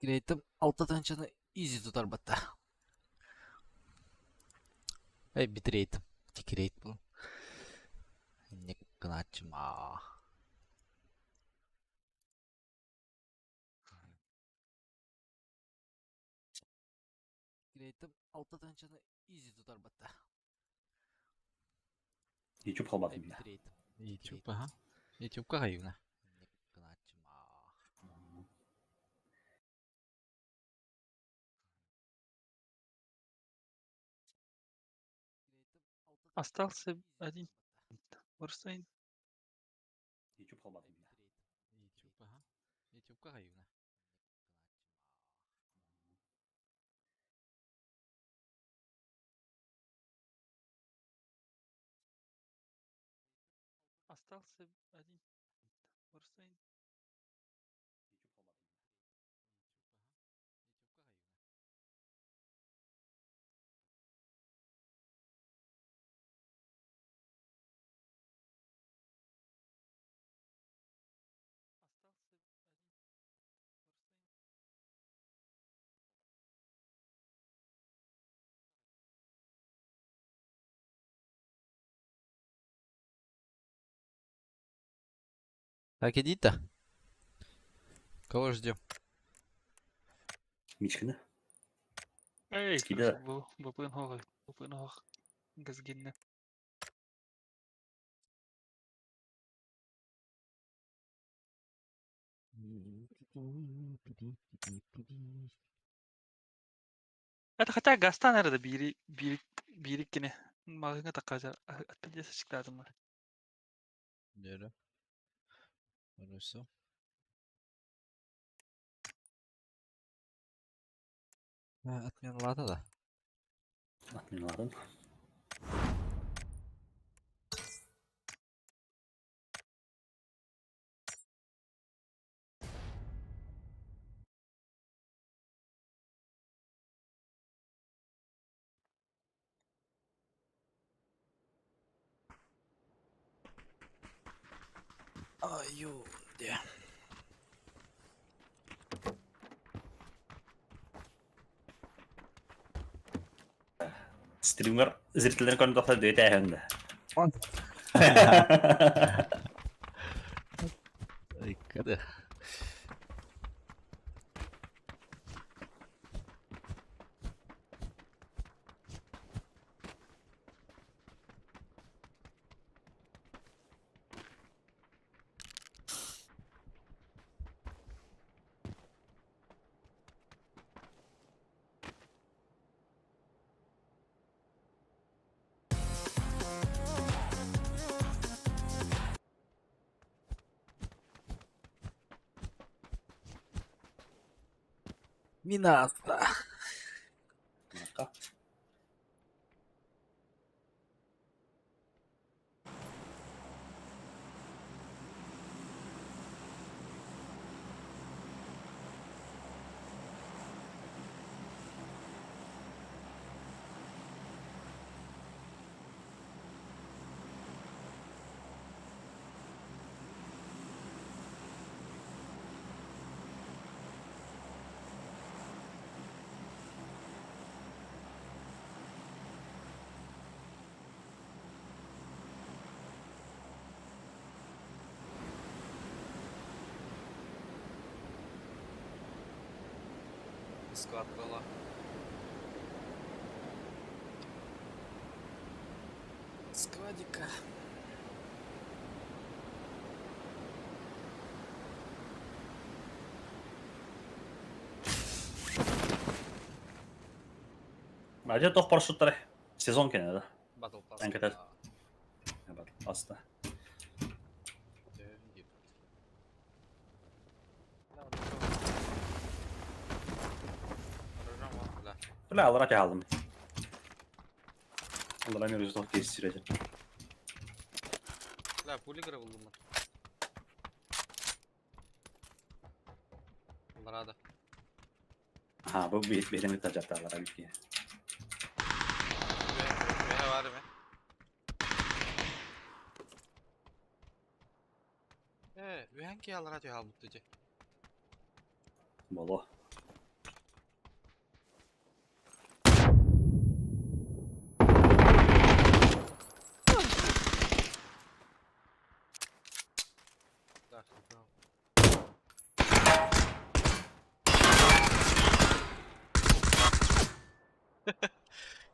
Кириэйтим алта тыһыынчаны изи тутарбатта. Эй, битрейт, тикирейт был. Инник гынааччым аа. Кириэйтим алта тыһыынчаны изи тутарбатта. YouTube халбатым да. YouTube, аха. YouTube-ка хайыгына. Остался один Warstein. YouTube халбатым да. YouTube, аха. YouTube-ка хайыгына. Остался один Warstein. Так, иди-то. Кого ждем? Мичкина. Эй, Скида. бу бупын хог, бупын хог. Газгинне. Это хотя Гастан эрэ да биири биири биири кини маҕаһыыҥҥа таххаачар аттыгар сычыктаатым Нөрө. Хорошо. Отменалата да. Отменаладым. Аю, де. Стример зрительдерин көрөн тохтор дөйт ээһэнде. Айкады. Минаста. Склад была. Складика. Мадя тох парашюттары. Сезон кене да. Battle Pass. Әңкетер. Аста. Бля, алара алдым. Алара мен өзі тоқ кездестіреді. Бля, пули булдum ben. Аларада. Ha, bu bir benim tacapta alara bir ki. Ve var mı? Э, үһэн ки алара түһэ албыт дии. Боло.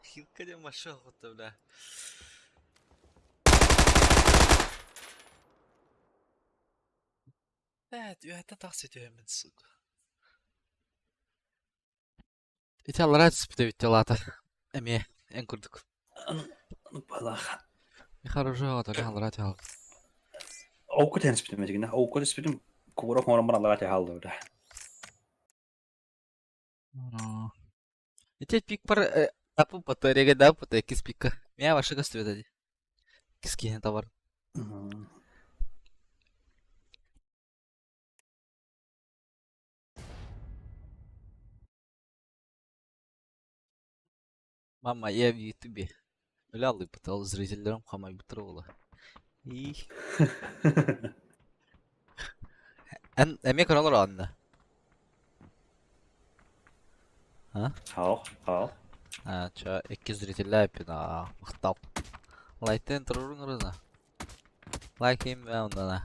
Хилка диэн машина охотта бля. Э, үөһэттэн тахса түһэммин, сука. Ити аллараа түспүт эбит дьалаата. Эмиэ эн курдук. Балах. Хорошо, оҕото аллараа түһэл. Оукку тэнспитим этигинэ. Оукку түспүтүм кура оҥорон баран аллараа түһэ хаалла бля. Ити пикпар тапы батарея да пута иккис пикка. Меня ваша көстүбэт ди. Иккис киһини табар. Мама, я в Ютубе. Бля, лыпытал зрительлерим хамайбыттар буола. И Эн эмиэ көрөлөр анна. А? Хау, хау. А, ча, икки зрителлээппин аа, махтал. Лайтын туруруҥ ырына. Лайк им оннана.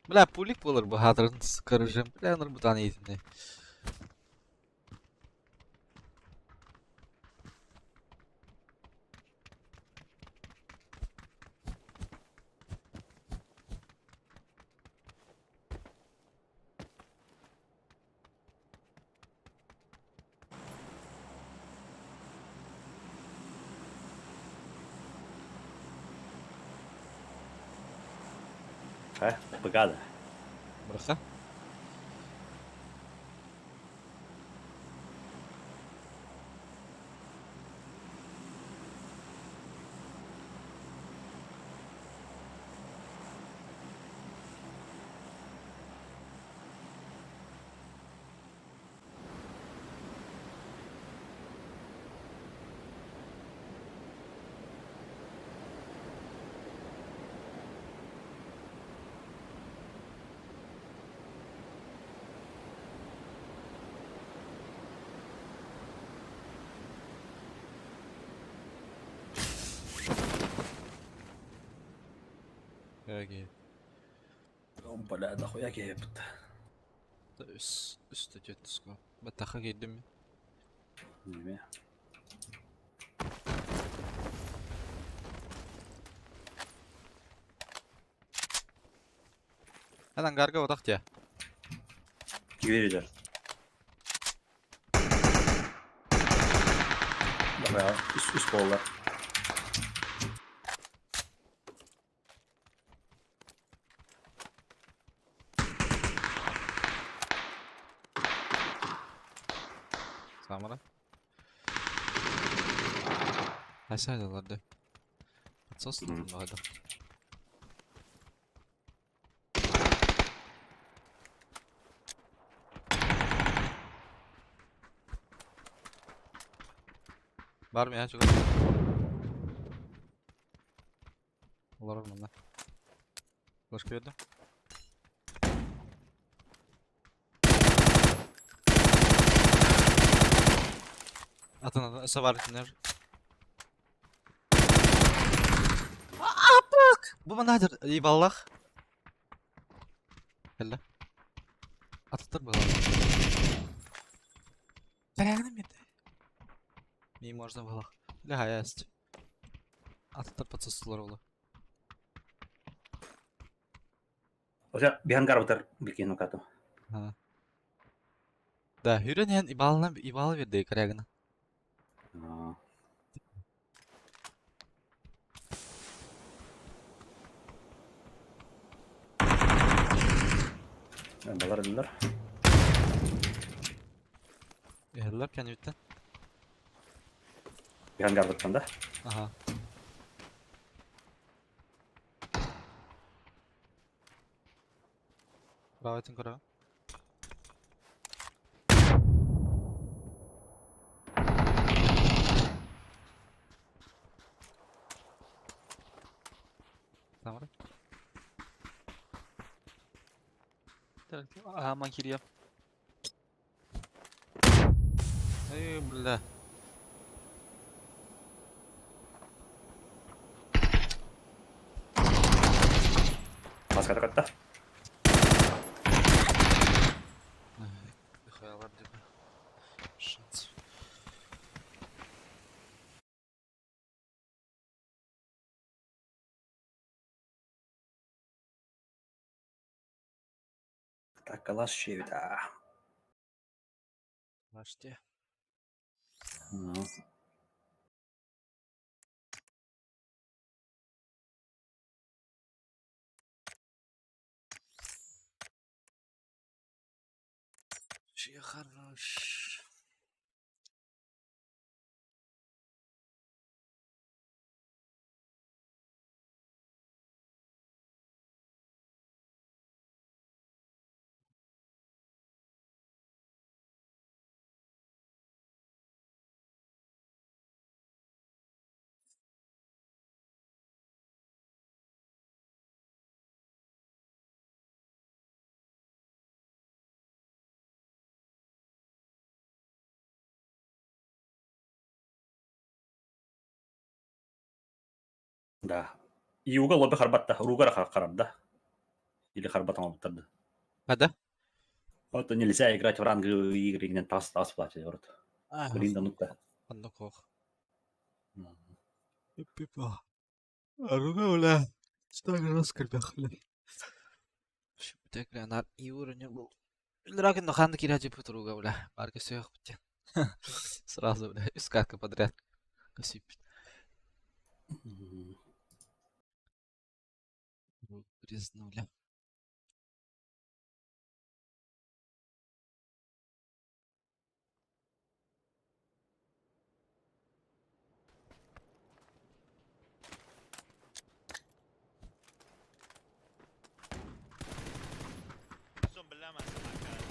Бля, пулик буолар баһаатарын скорыжым. Бля, нырбытан иитиннэ. Э, бригада. Браха. Окей. Бля, дохуя киһиппит. Үс үс түөрт скоп. Баттахха киирдим. Неме. Эн ангарга отах дии. Киирдер. Бля, үс үс буолла. Самара. Хайсайдалар дии. Подсос Мгм. баҕайда. Бар миэхэ чугас. Олорор манна. Флешка биэрдим. Атын атын өссө баар итиннэр. Бу манна сылдьар ебаллах. Кэллэ. Атыттар быһалар. Бэрээҕинэн биэрдэ. Не можно было. Бля, есть. Атыттар подсосулар ола. Ося биһан гарбытар бикин укату. Ага. Да, хүрэн иһэн ибалынан ибалы биэрдэ корягына. Балар ыллар. Иһэллэр кэнниттэн. Биһан гарбыттан да. Ага. Правайтын көрөҕүн. Самара. Аһааман кириэм. Эй, бля. Маската кытта. Михайлар диба. Шанс. Таккалас шиэбит аа. Баште. Ши хорош. Да. Иуга лобби харбатта, ругара харда. Или харбатан оттарды. Хада? Вот нельзя играть в ранговые игры, именно тас тас платить, вот. Блин, да ну-ка. Оннук ох. Пипа. Аруга Что раскрепяхли. Шүптекленар и уровня был. Дракон на ханды кирячи путруга, бля. Барка всех Сразу, бля, из катка подряд. Косипит. Грязнуля. اقسم بالله ما سمع كلام.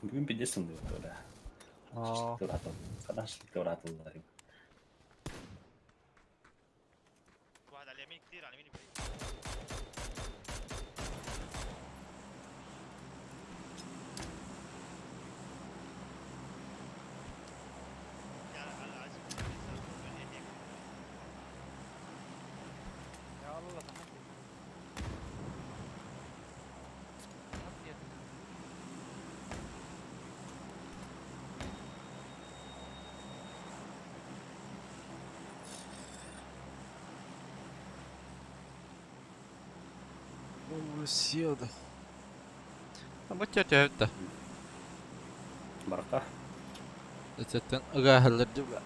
Бүгүн пиздец ындыбыт бля. Аа. Шашлык واحد على اليمين كثير على اليمين بعيد. على على عزيز. يا الله تحدي. Силда. А вот тетя это. Барка. Этеттен ыгаһылыр диба.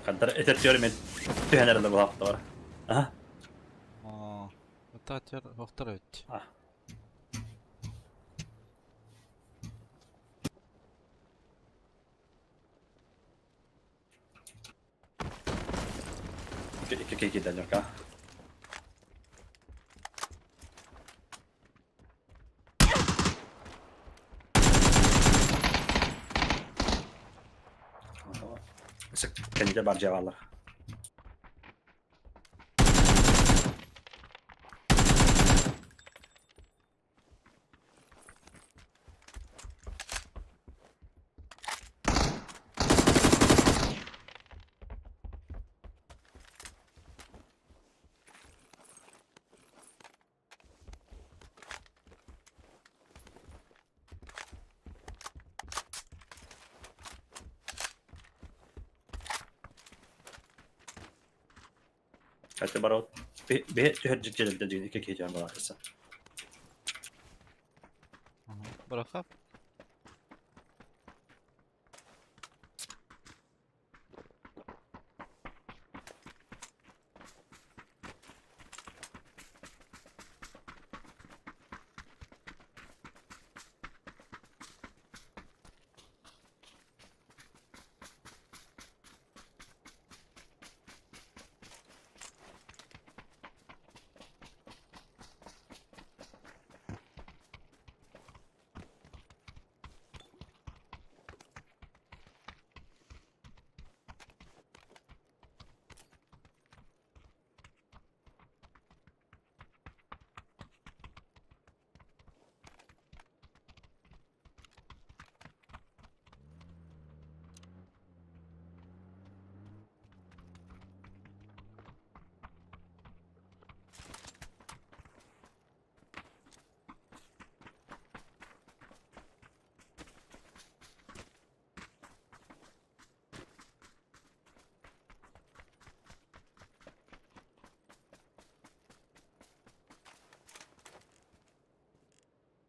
Хандар этер мен түһэнэрэлэр булаптар. Аха. Аа. Отатер охтор өт. А. Ки ки. Кенде бар жабалар. Хотя барот бе түһэр дьиэлэрдэ дьиҥ икки киһи түһэн бараахтыса. Бырахап.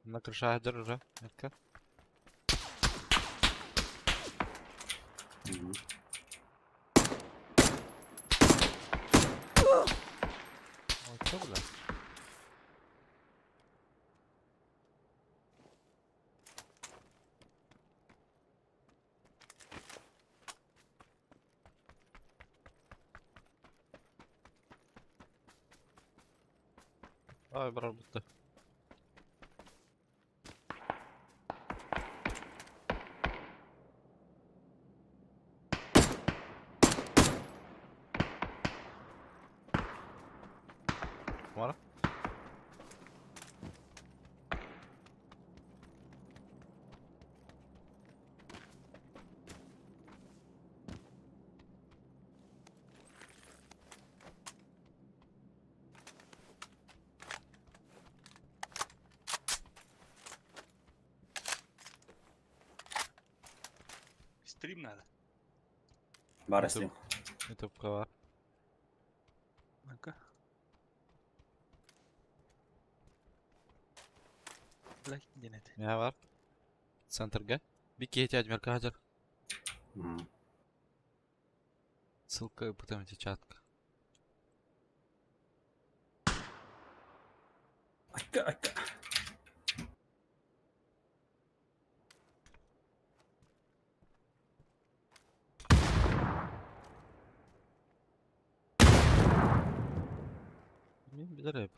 На крыша сылдьар уже метка. Ой, чё, бля? Ай, барар бутта. Мара? Стрим надо. Баар стрим. Ютубка бар. Ну-ка. Блядь, диэн этэ. Миэхэ бар. Центрга. Бикки Адмирка хадьар. Ссылка потом эти чатка. Акка, акка. Мин билэр эбит.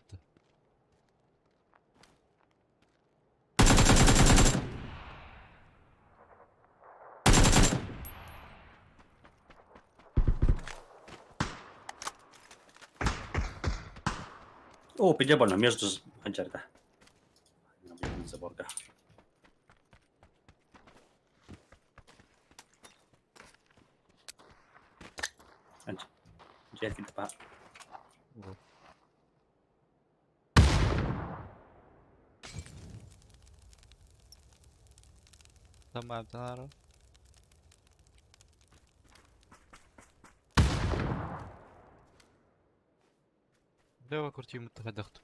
О, пиде больно, между ханчарда. Заборга. Дьэ па. Тамаабытан Лева куртиумут хайдахту.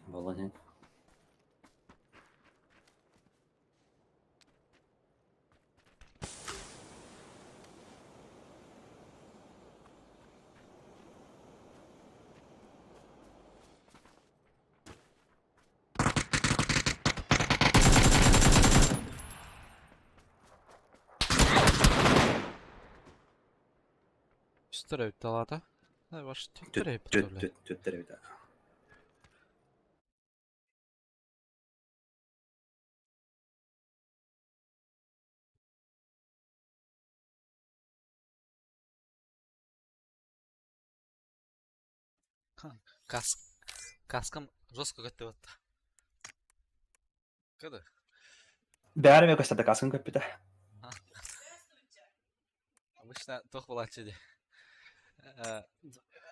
Волонин. Үстэр эбит талаата. Ваш түттэр эбит. Түттэр эбит. Кас каскам жестко көттө батта. Кыды. Бәрі ме көстәді каскын көп біті. Обычно туох буолааччы дии.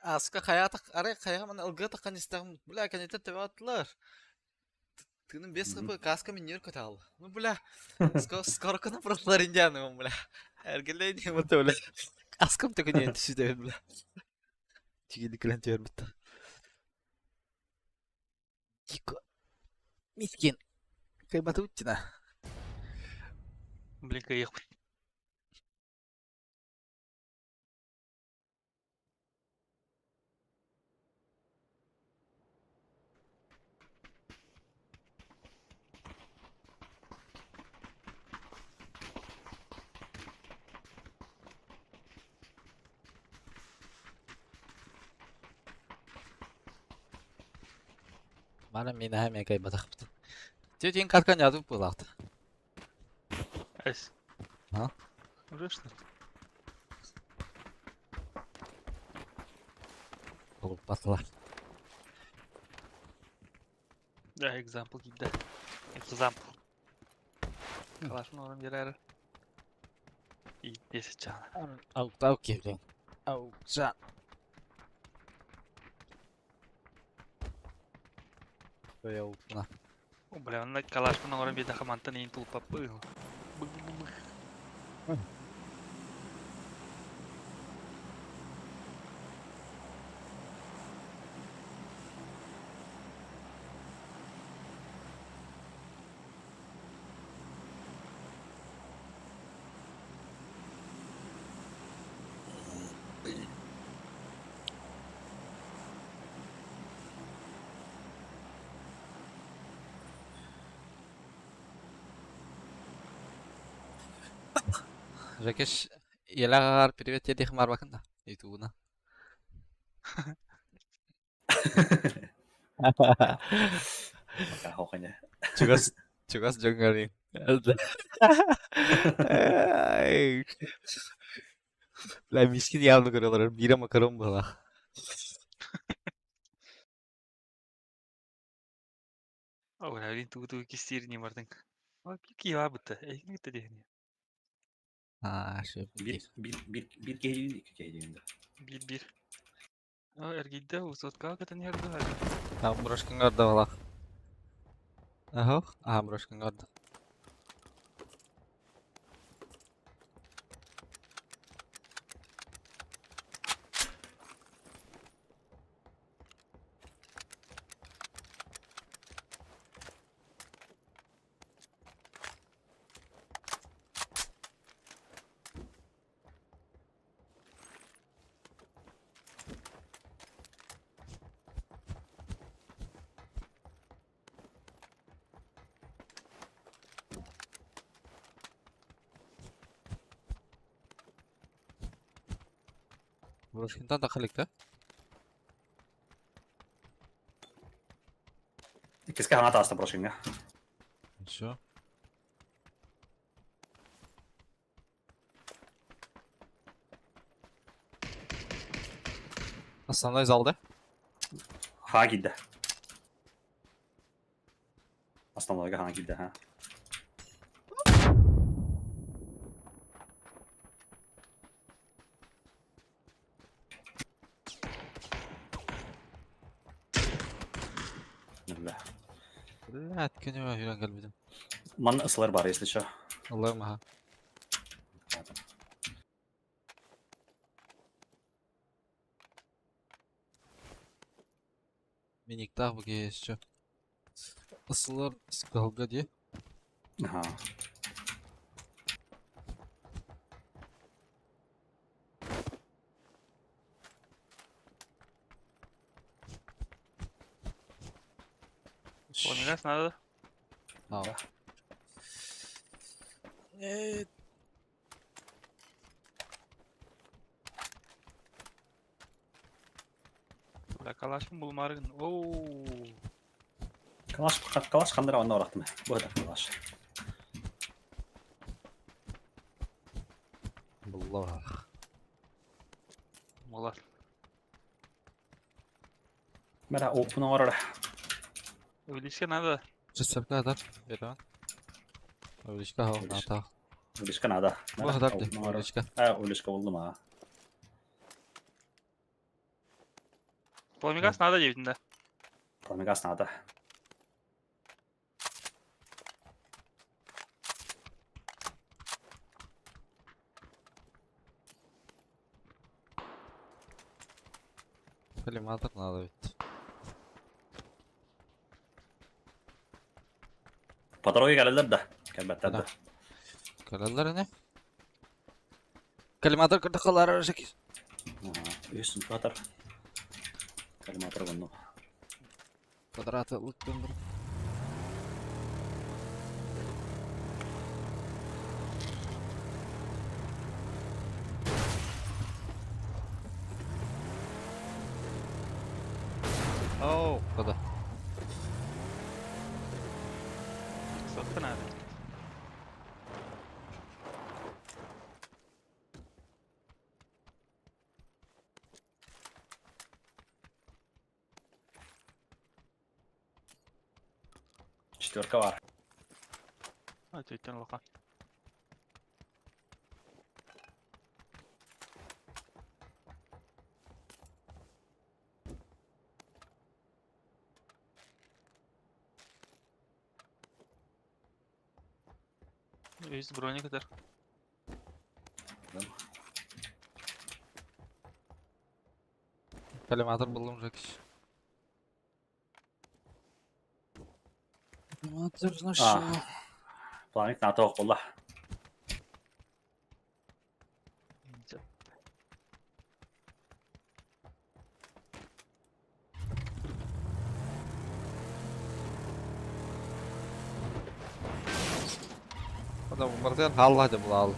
Аска хайаатах арай хайаҕа манна ылгыа таххан истэҕим, бля, кэнниттэн төбө аттылар. Тыыным биэс хп каска минньиэр көтөҕөл. Ну, бля, скорканы бырахтылар индианымын, бля. Эргиллэй диэн бля. Каскам төкүнүйэн түсүтэбин, бля. Чигиди кэлэн түһэрбит. Дико. Мискин. Кайбатыбытчына. Блин, кыайыахпыт. Маны мин аһа кайбатахпыт. Тетин каткан ядып булакты. Эс. А? Уже что? Болуппатылар. Да, example киирдэ. Example. Калашын орон биэрэр. И 10 чаана. Ау, киһилин. Ау, жан. Ой, О, бля, онно калашпын оҥорон биэрдэххэ мантан иин тулуппаппын. Жакеш Елағар привет диэх барбакын да ютубуна. Пока хохоня. Чугас чугас дьоҥҥор Бля, мискин явно көрөлөр. Биирэ макарон буолах. О, бля, блин, тугу-тугу кистиир не бардың. Ой, киһи бытта. Эйгин кытта диэхини. Аа, шөп. Биир биир биир биир киһи икки киһи диэн да. Биир-биир. О, эргийдэ, усоткаҕа кытан иһэр дуо? Там брошкаңар да балах. Аха, аа брошкаңар да. Брошкинтан да да? Иккискэ хаҥа тааста брошкиҥҥа. Все. Основной залда? Хаҥа киирдэ. Основнойга хаҥа киирдэ, ха. Бля. Блядь, күнүмэ хүрэн кэлбитим. Манна ысылар бар, если что. Ыллым аха. Миниктаах бу киһи еще. Ысылар скалга дии. Ага. Помигас надо. Аа. Э, Бля, калашпын булмарыгын. Оу. Калаш, калаш хандара онно орахтым. Бу это калаш. Булла. Молар. Мара опын оҥорор. Увеличка надо. Чесепка адар. Берен. Увеличка хау Увеличка. ната. Увеличка надо. Бу хадар ди. Увеличка. А, увеличка булдум а. Пламегас надо диэбитин да. Пламегас надо. Коллиматор надо ведь. По дороге кэлэллэр да? Кэлбэттэр да. Кэлэллэр ини. Коллиматор көрдөххө Жеки. Үс сунтуатар. Коллиматор онно. Квадраты лыктын бір. Оу, куда? Соттан abi. Четверка бар. Өтөйтөн улахан. Үс броня кытар. Коллиматор буллум Жекич. Коллиматор нашел. Планик НАТО буолла. Адам бардыгар хаалла дьэ булаал.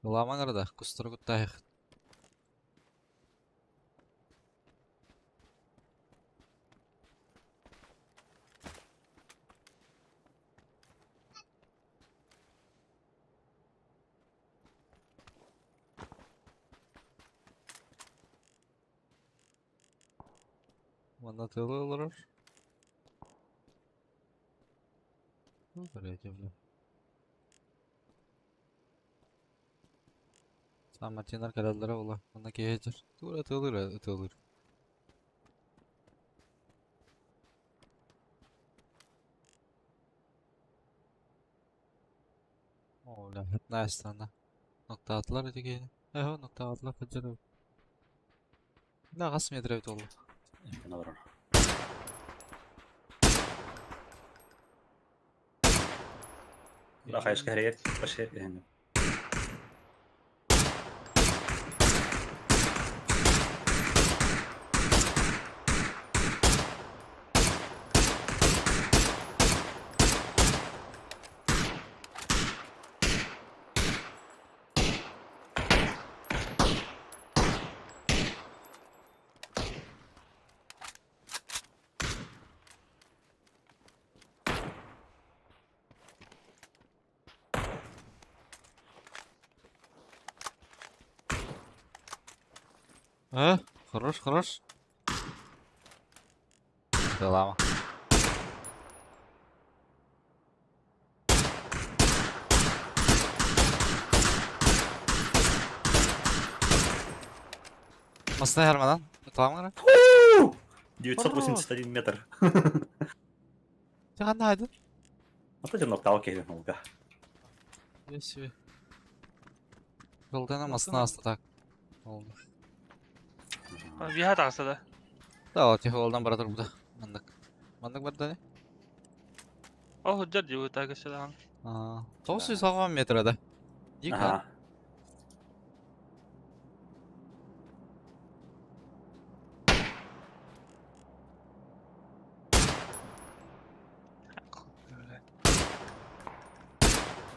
Ыламаҥ эрэ да, кустары куттаайах. Манна тыалы олорор. Саамай кэлэллэрэ буолла. Манна киһи сылдьар. Тугу эрэ ытыалыыр ытыалыыр. Оо, бля, настана. Ноктаатылар ити киһини. Эһэ, ноктаатылар сылдьар. Да, хас метр эбит буолла. Олорор. Да, хайыска хэрийэр башыр Э, хорош, хорош. Реклама. Мастай Хармадан, реклама 981 метр. Ты ханна Вот эти нокталки много. Я себе. Жолдана масна аста так. Oldu. Виха тахса да. Да, тихо олдан бара турбута. Мандык. Мандык бар да не? Ол худжар дии так өссө Аа, 990 метр да. Дико. Ага.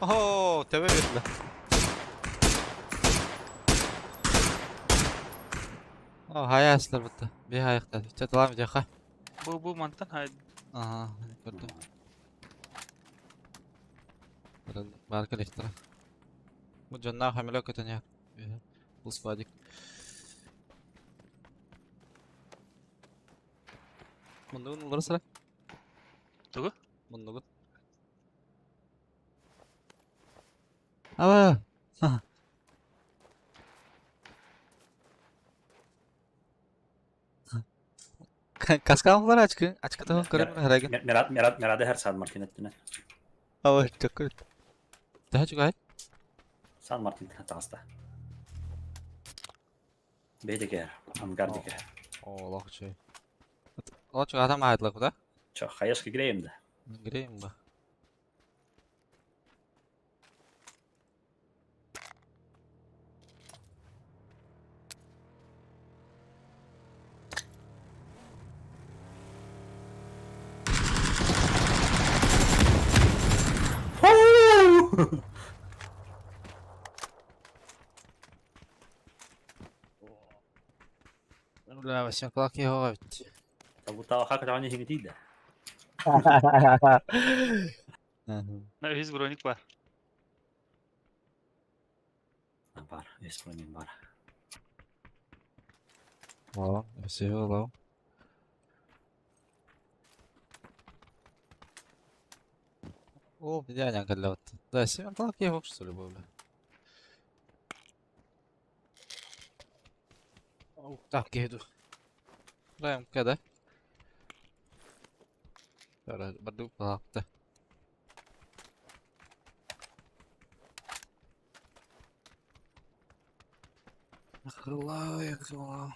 О, тебе видно. О, хайа аслар бутта. Би хайыкта. Чаталам жаха. Бу бу мантан хай Ага, көрдүм. Баар кэлиэхтэрэ. Бу дьонноох хамелеон көтөн иһэр. Үһэ. Бу складик. Муннугун улары сыра. Тугу? Муннугун. Аба! Каскаалар ачкы, ачкытын көрөн харагын. Мират Мират Мирады һәр Сан Мартин өттүнэн. Аба, чөккө. Төһө чугай? Сан Мартин таҕыста. Бэйдеке, ангар дике. О, олох үчүгэй. Ол чугаһатан маайдылар куда? Чо, хаешка греем да. Греем ба. Бля, восьмиклак его ведь. Табутаа хакатааны хиҥитиидэ. На үһүс броник бар. Бар, үс броник бар. О, всего лау. О, идеально кэллэбит. Да, семен его что ли был, бля. Так, иду. Даем КД. Бардук балакты. Охрылай, охрылай.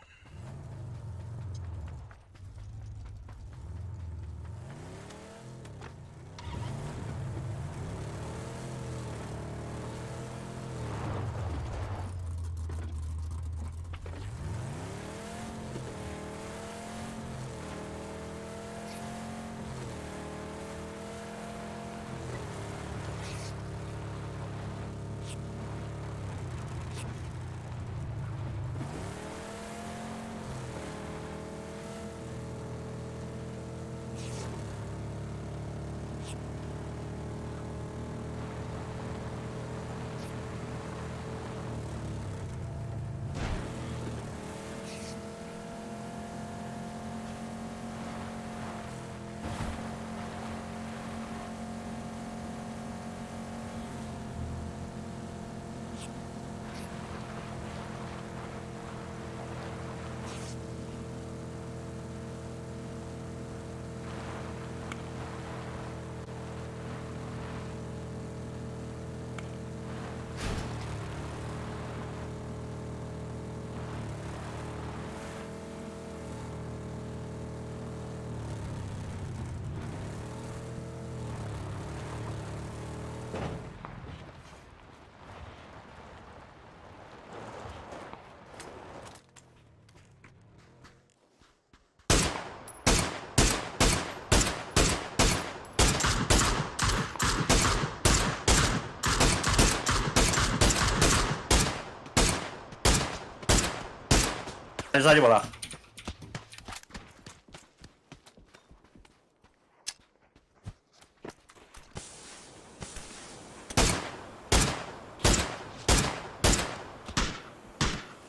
Сзади была.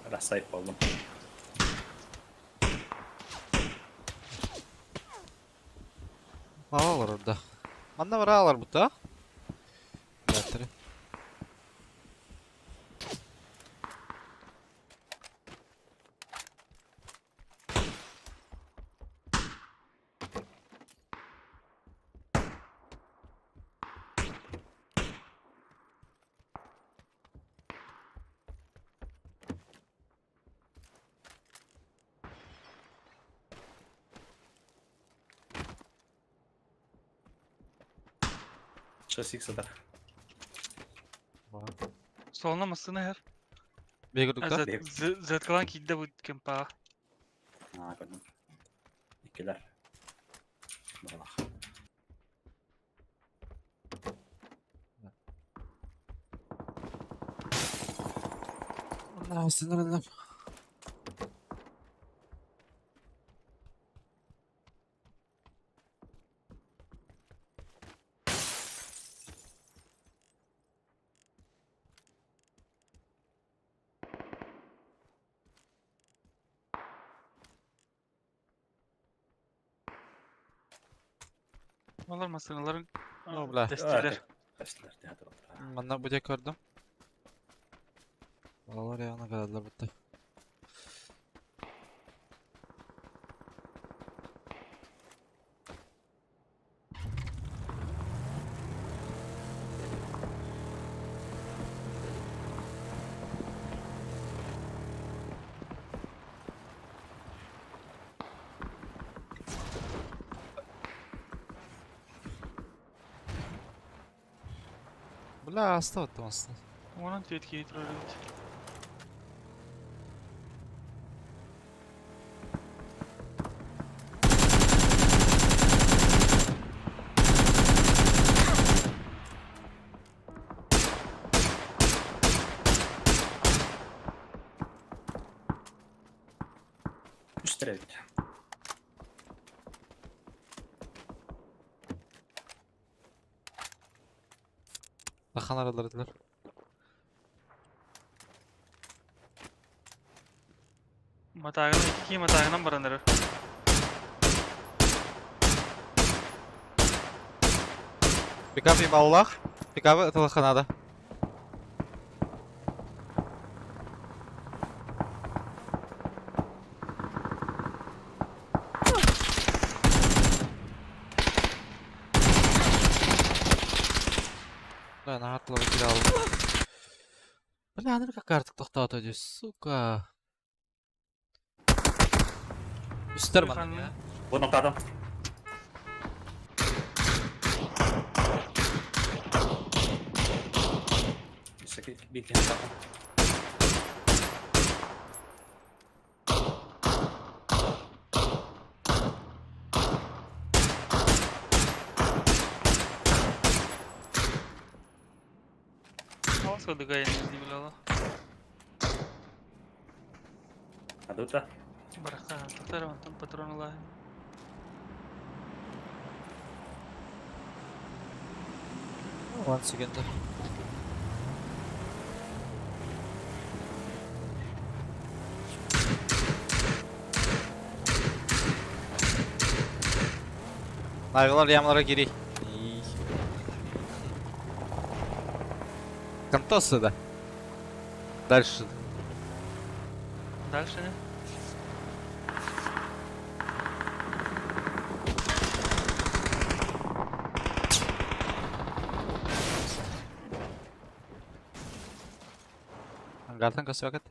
Рассайп болдум. Алар orada. Манна бар алар бута. Бәтірі. Шесть икс это. Солона массыына иһэр. Бегудукта. Зеткалан киирдэ бу кемпаҕа. А, көрдүм. Иккилэр. Балах. Сınırlar. Олар массыыналарын Ну, бля. тэстилэр. Тэстилэр, театр. Манна бу диэки көрдүм. Балалар явно карадылар бутта. Бля, астабаттым aslında. Онон түөрт киһи турар эбит. Үстэр эбит. Лахан аралар этилэр. Матаагынан икки киһи матаагынан баран эрэр. Пикап ебаллах. Пикабы ытылыхха надо. Бля, наһаа тылы киирэ алдым. Бля, аны как артык тохтоото дии, сука. Үстэр манна я. Бу ноктаатым. Өссө биир киһи ноктаатым. Ол сылдыга айанныыр билала. Адыта. Барахха, тахтар онтон патрон ылааһын. One second. Навилар ямалара кири. Контосы, да. Дальше. Дальше не? Ангартан көсөкет.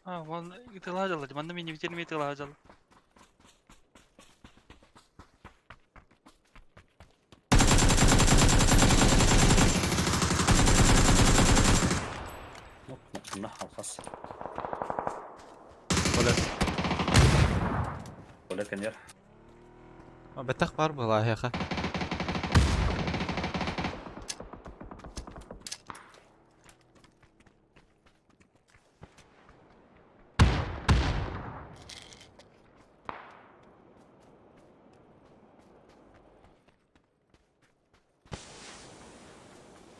А, вон ытылаа дьалла. Манна мин ибитен ытылаа дьалла. Ну, алхас. Оля. Оля кэннер. Бэтэх бар была яха.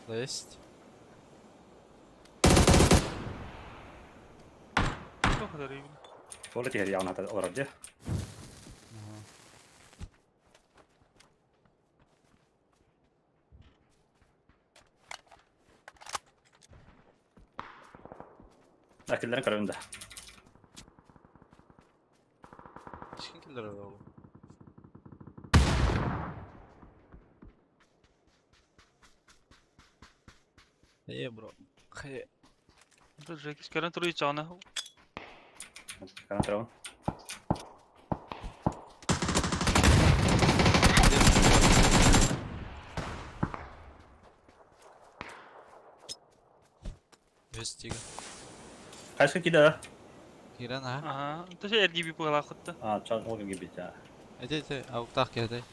Есть. Туох ыдарый Оля тиһэр яҕына олорор дии. Акиллерин көрөбүн да. Кишкин киллер oğlum. Э, бро. Хе. Жекис көрөн туруй чаҕына. Көрөн турабын. Вестига. Хайска кида? Кирен а? Аха. Тоже RGB буолаах хутта. А, чал ол кибит я. Эти эти ауктах кеде.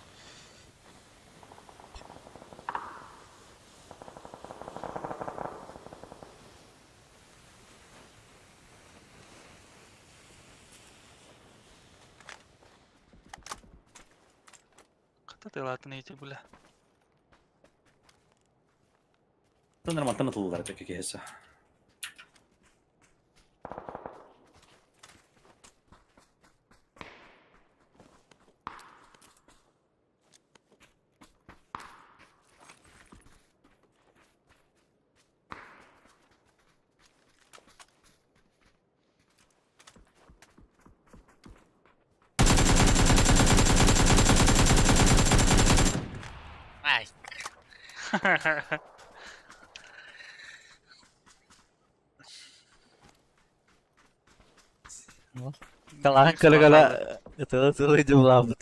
Хата тылаатын ити була. Тыныр мантан тыллар тек киһисе. Калаан кэлэ-кэлэ ытыла-ытыла дьыллаабыт.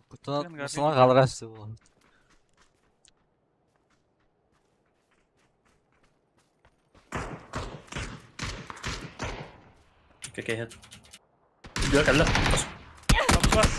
Кутунан хаалара буолбут. Кэкэһэт. Дьэ кэллэ. Бас.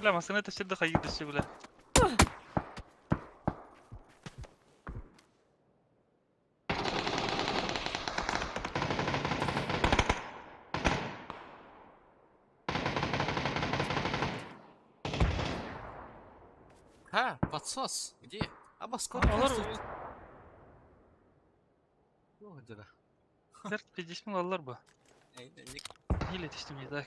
Бля, массыына төссө да хайыы дөссө бля. Ха, подсос, где? Аба скоро. Олар Дела. 50 мың алар ба? Или түстім не так.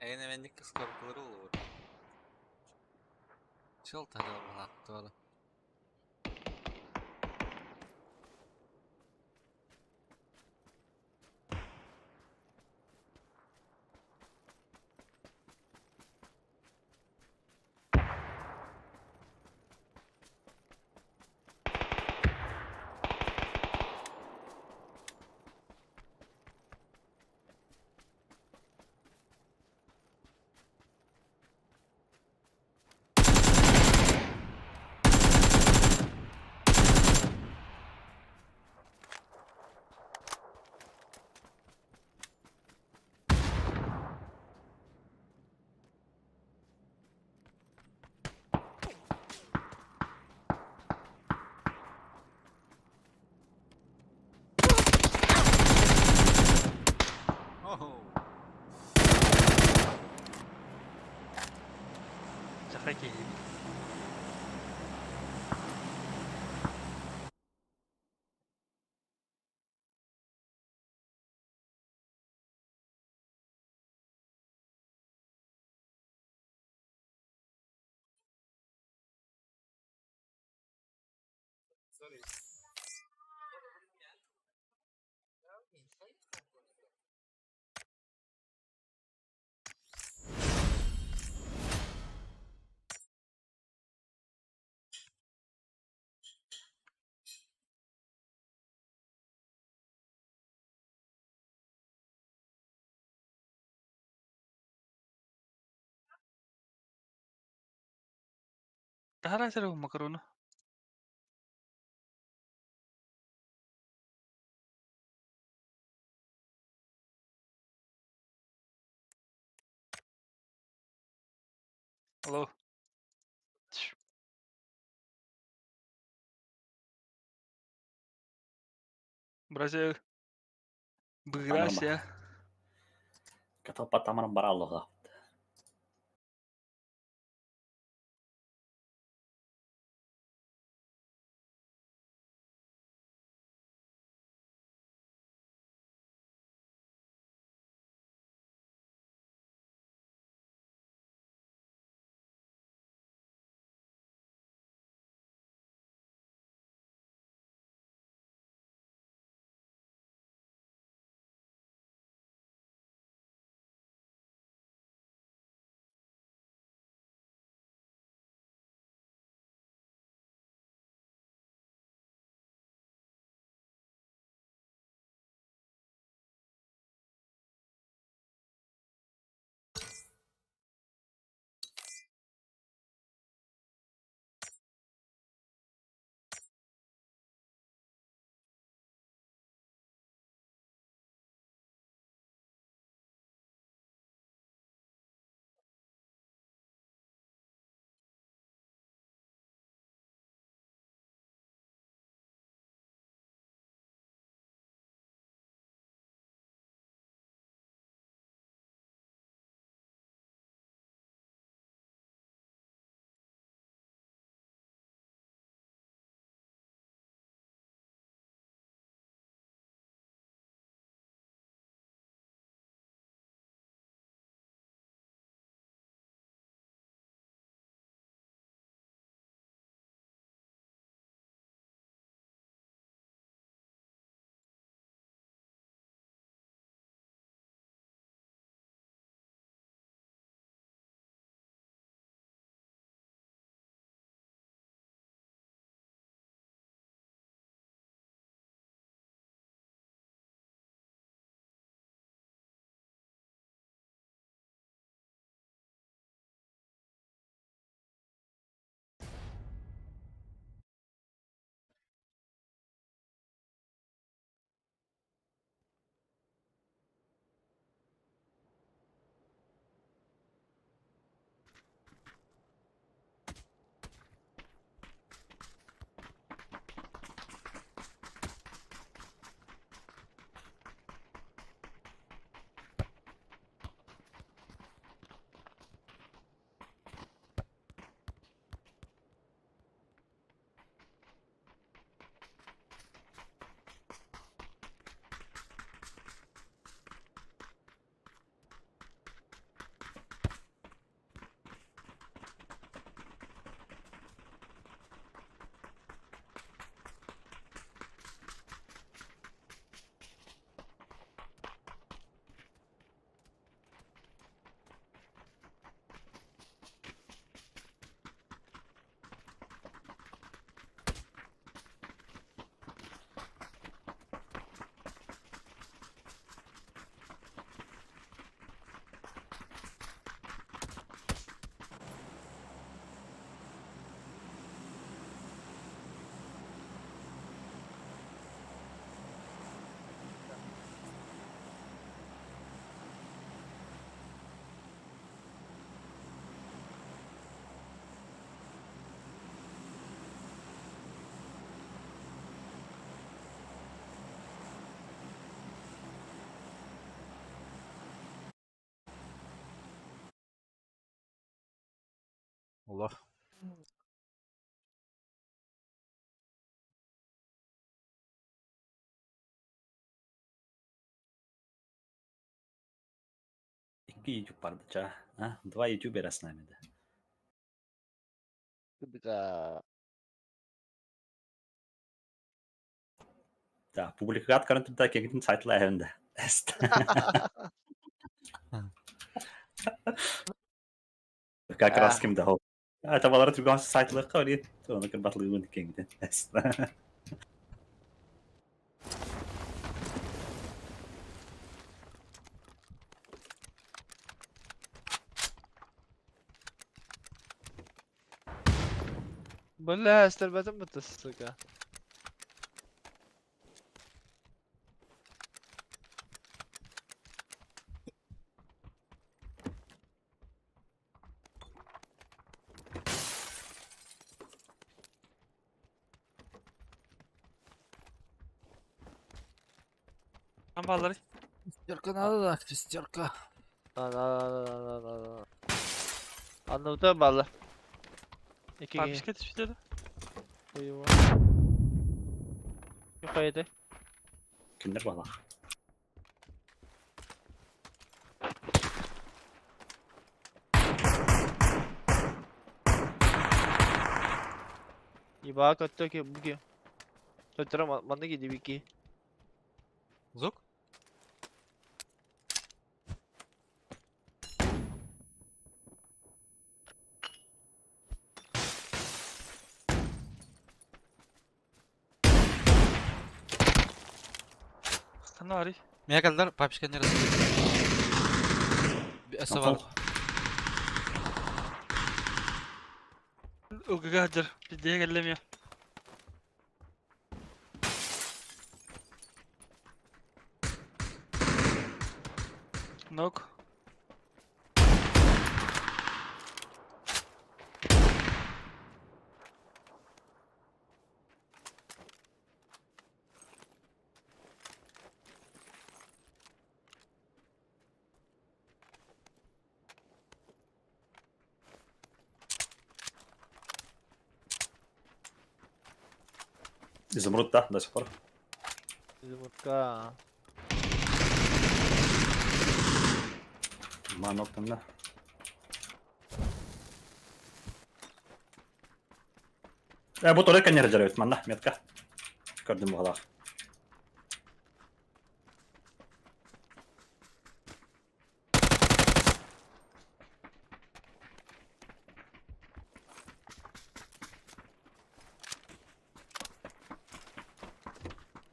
Эйнеменник скорпылары olur. Чыл тагыл doğru. Oho. Жахай кейб. Sorry. Тахара сэр макарону. Алло. Бразил. Быграся. Катопа тамарам бараллоға. Олох. Икки ютуб бардыча. А? Два ютубера с нами, да. Да. Да, публикат карантинда кеңитин сайтла эһэнде. Как раз ким да. Это балары түргөн сайтлыкка ори. Оны кырбатлыгын кеңитин. Бля, стрельба это, сука. Там баллары. Шестерка надо, да, шестерка. На, на, на, на, на, на. Анныбыта баллы. Iki Abi киһи. bisiklet түспүтэ да. Хуево. Юхайды. Киндер бала. Ибаа көттө ки бу ки. Төттөрө манны ки дибики. Звук? Ханна барый. Меня калдар папочка не раз. Эсэ бар. Ылгыга сылдьар. Биздиэ кэллэ эмиэ. Нок. Изумруд, да, до сих пор. Изумрудка. Манок там, да. Бу только не разделяют, манна, метка. Көрдүм бугалах.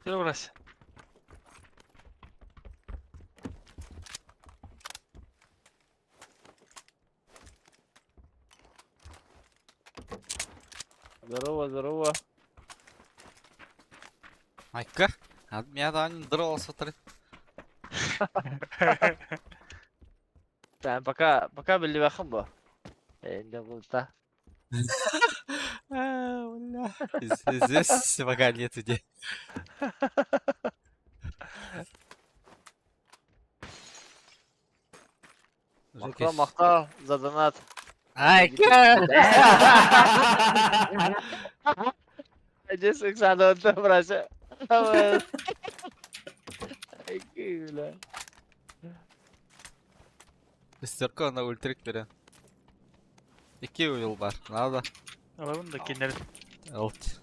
Жүр брась. Здорово, здорово. Айка. А меня да не дрова смотри. Там пока пока биллибэххин бу. Э, булта. А, бля. Здесь пока нет идей. Махтал, махтал за донат. Айка! Здесь Александр, брася. Бля. Шестерка на ультрик берен. Ики уйул бар. Надо. Ылабын да киннер. Алт.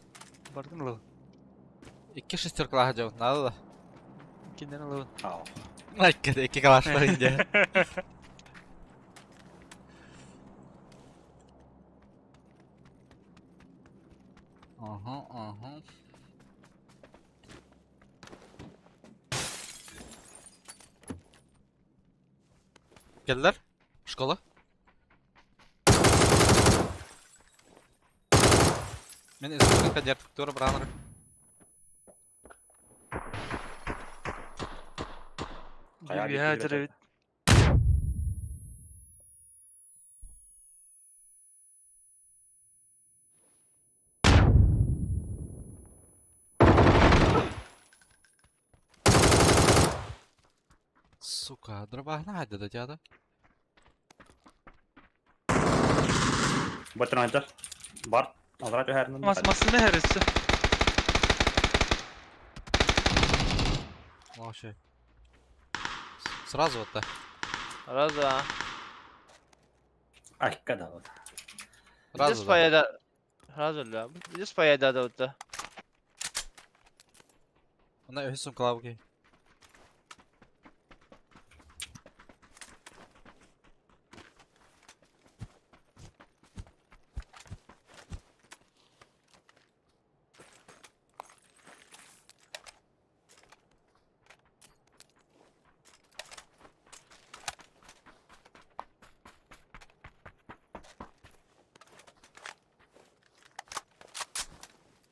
Бардын ылабын. Икки шестерка лаха надо да. Киннер ылабын. Ау. Айка, икки калаш бар инде. Ага, ага. Geldiler. Школа. Мен изумрудка архитектура бранер. Хайа, Биһа бит, дьэр эбит. Сука, дробахна хадда дяда. Бу өттүнэн Бар аллара түһэрин. Мас массыына иһэр өссө. Вообще. Сразу вот так. Раз, два. Айка да вот. Сразу Здесь да. поеда. Сразу да. Здесь поеда да вот. Она өһүс клавки.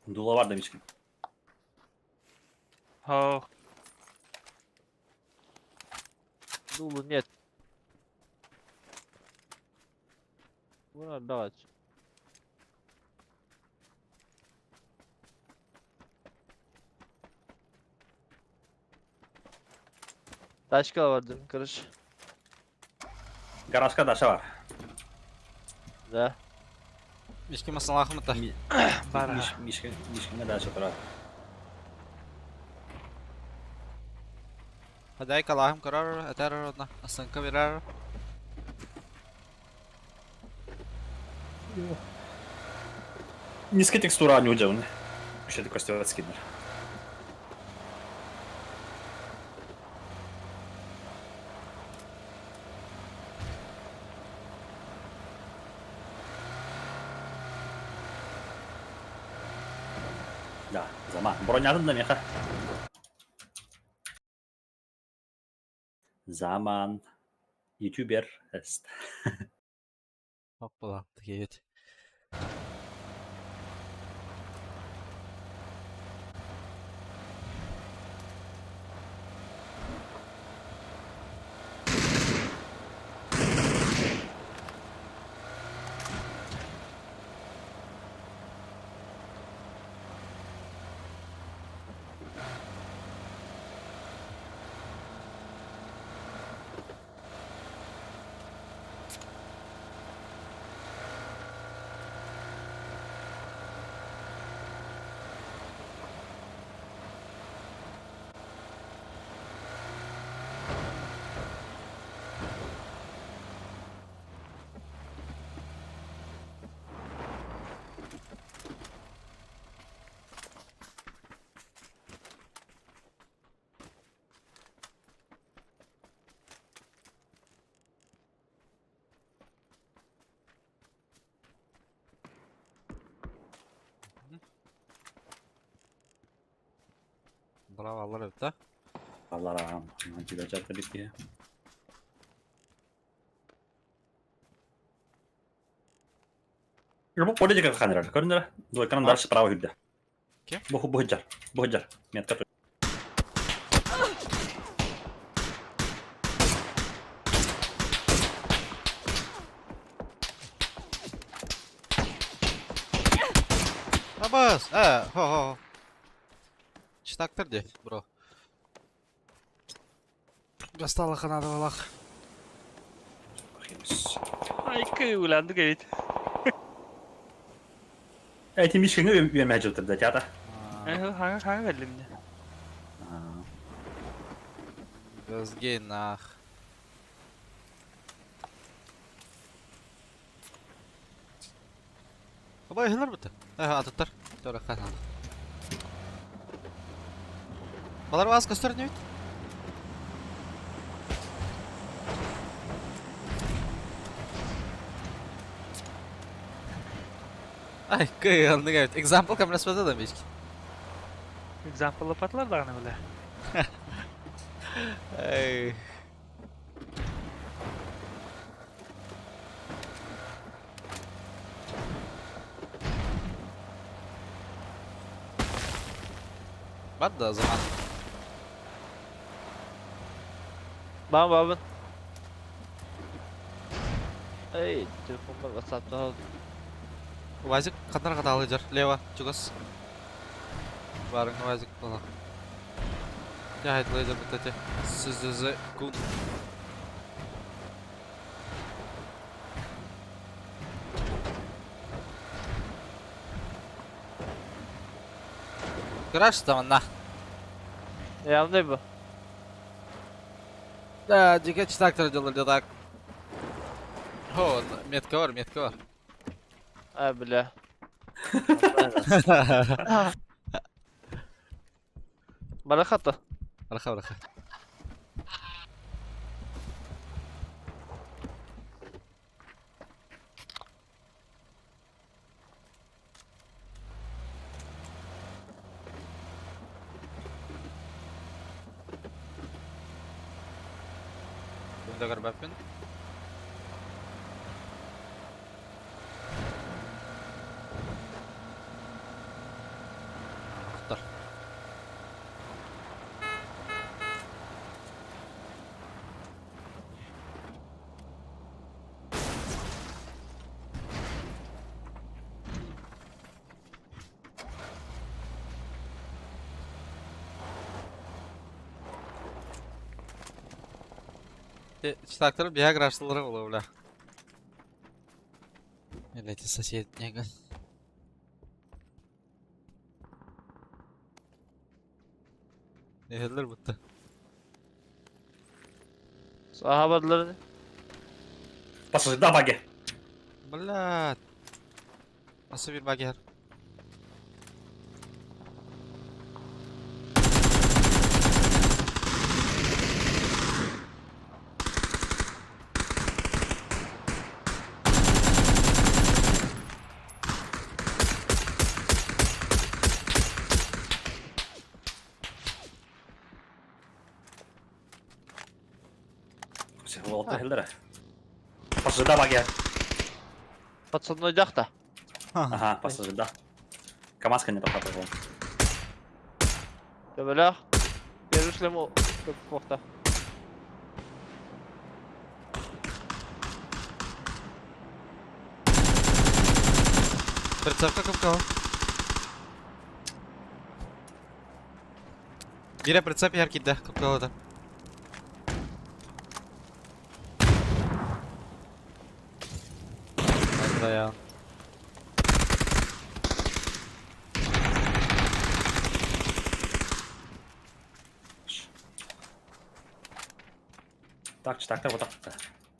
Дула бар demiştim. Һоо. Дулу нет. Ура, давать. Тачка бардым, короче. Гаражка даша бар. Да. Мишки масалахым та. Бар. Мишка, мишкинге даша турар. Хадай калахым карар, атар одна. Асанка бирар. Низкая текстура не удивлен. Вообще такой стёват скиннер. Да, зама. Бронятын да меха. Заман. Ютубер. Эст. Хоппала, такие. Браво, аллар эбит, да? Аллара. Тебя жарты битки. Бу политика ханрар. Көрүнөр. Двойканан дальше право хүрдэ. Ким? Бу бу жар. Бу жар. Метка. Абас! Хо хо. Читактыр де, бро. Гастала ханады балах. Айка уланды кебит. Эти мишкини үөмэ жылтырда театр. Хаңа хаңа кэллим дии. Газгей нах. Абай хилер бітті. Атыттар. Тора хасан. Балар вас көстөр не бит? Ай, кый, анны гайт. Example камера да мишки. Example патлар даҕаны бile. Эй. Бар да заман. Бам бабын. Эй, телефон бар, WhatsApp'та. Вазик қандар қадалы жар. Лево, чугас. Барың Вазик була. Я хайтлай жар бітті. Сіз кун. Гараж манна. Явный bu. Да, дикач трактор делали так. О, метка var, метка var. А, бля. Барахата. Браха, браха. Bunu da görmepin. Dur. Читактар бия гражданлары була бля. Или эти сосед нега. Нехеллер бутта. Сахабадлар. Пассажир, баги. Бля. Nasıl bir bug yer? Oldu hellere. Пассажир, баги. Пацаны дяхта. Ага, пассажир, да. КамАЗка не попадал. Бля. Иерусалим кохта. Прицепка капкала. Бире прицеп яр кидде капкалада. Да я. Так, так, так, вот так.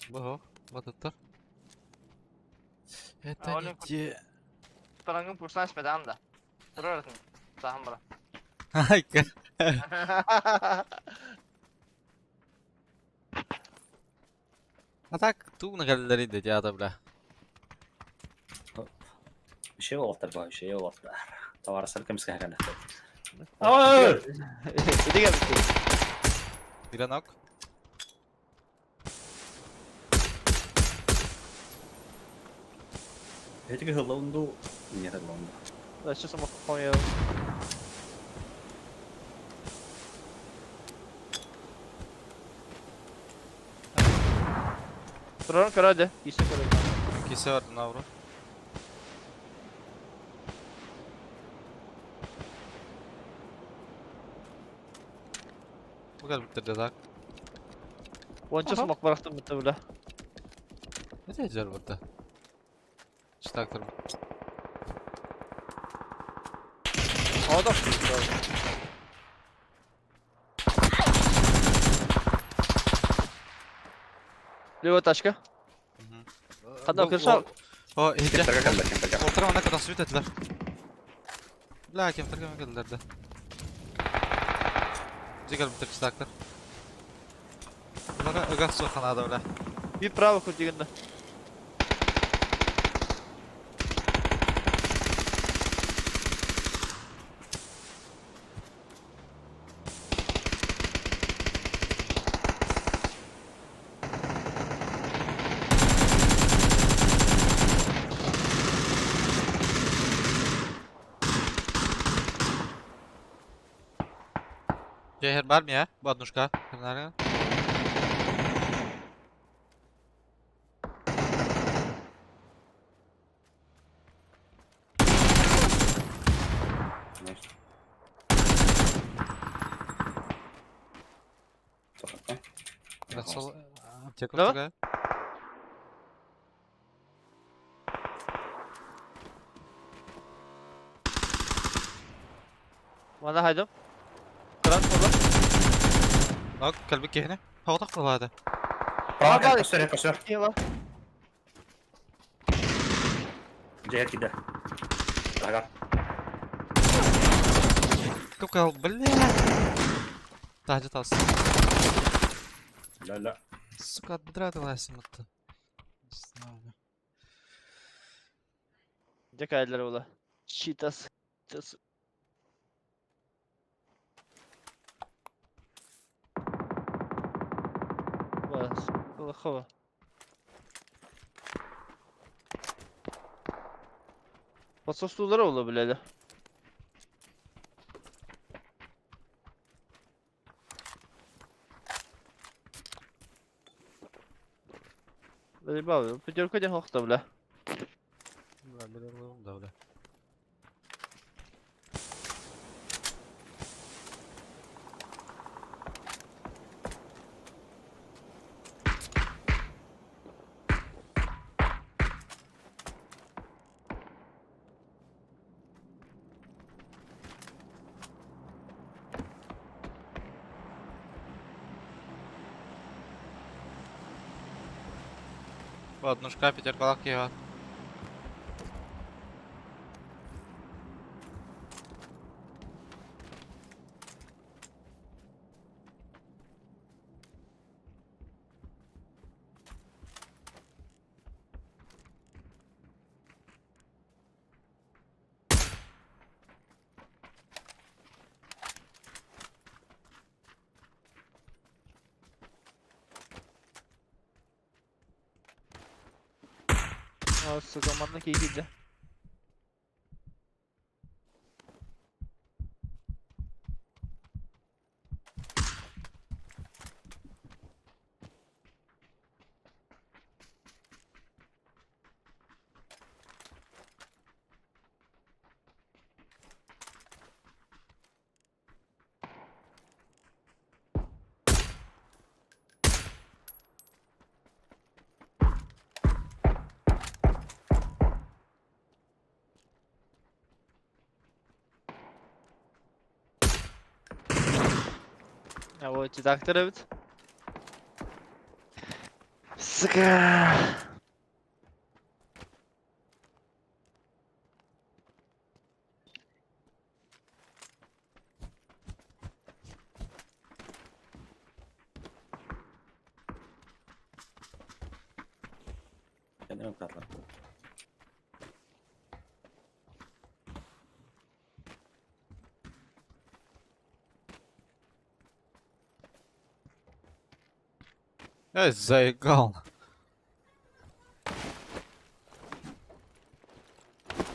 Бого, вот это. Это не те. Парангın pursan ismeden da. Durarın. Saham bura. Айка. А так, ту на галерее дядя, бля. Bir şey oldu bu, bir şey oldu. Tavara sarı кемске хагана. Aa! Иди gel. Биранок. Эти хыллонду, не хыллонду. Да, сейчас мы хуя. Durarın karadı. İşte karadı. Кисе бар навру. Bu kadar bitirdi так. Onca smoke bıraktım bitti bile. Ne diyeceğiz burada? Çıtaktır. Havada. Лево тачка. Хада кырса. О, иди. Кемтерге келді, кемтерге. Олтыра ona kadar suit ettiler. La kemterge mi geldiler de. Bize gel bitir çıtaktır. Bunlara ögat soğukhanada öyle. Bir право крутигында. Ceyher var mı ya? Bu adnuşka. Kimler? Sol аптека Да? такая. Мана хайдым. Кран буолла. Ок, кэлбит киһини. Соҕотох кылаата. Право Баар, көстөр, көстөр. Киһи Дьэ киирдэ. Ага. Кып-кыл, бля. Таһдьа тас. Ла ла. Сука, от бедра отласим это. Не знаю. Дьэ кэллэр була. Читас. Читас. Бас. Плохого. Подсостуулара була билэлэ. Заебал, пятерка не хохта, бля. Да, бля, да, бля. Однушка, пятерка лакева. А, сука, манна киирдэ. А вот редактор эбит. Сука. Кэннэ карлар. Эй, заигал.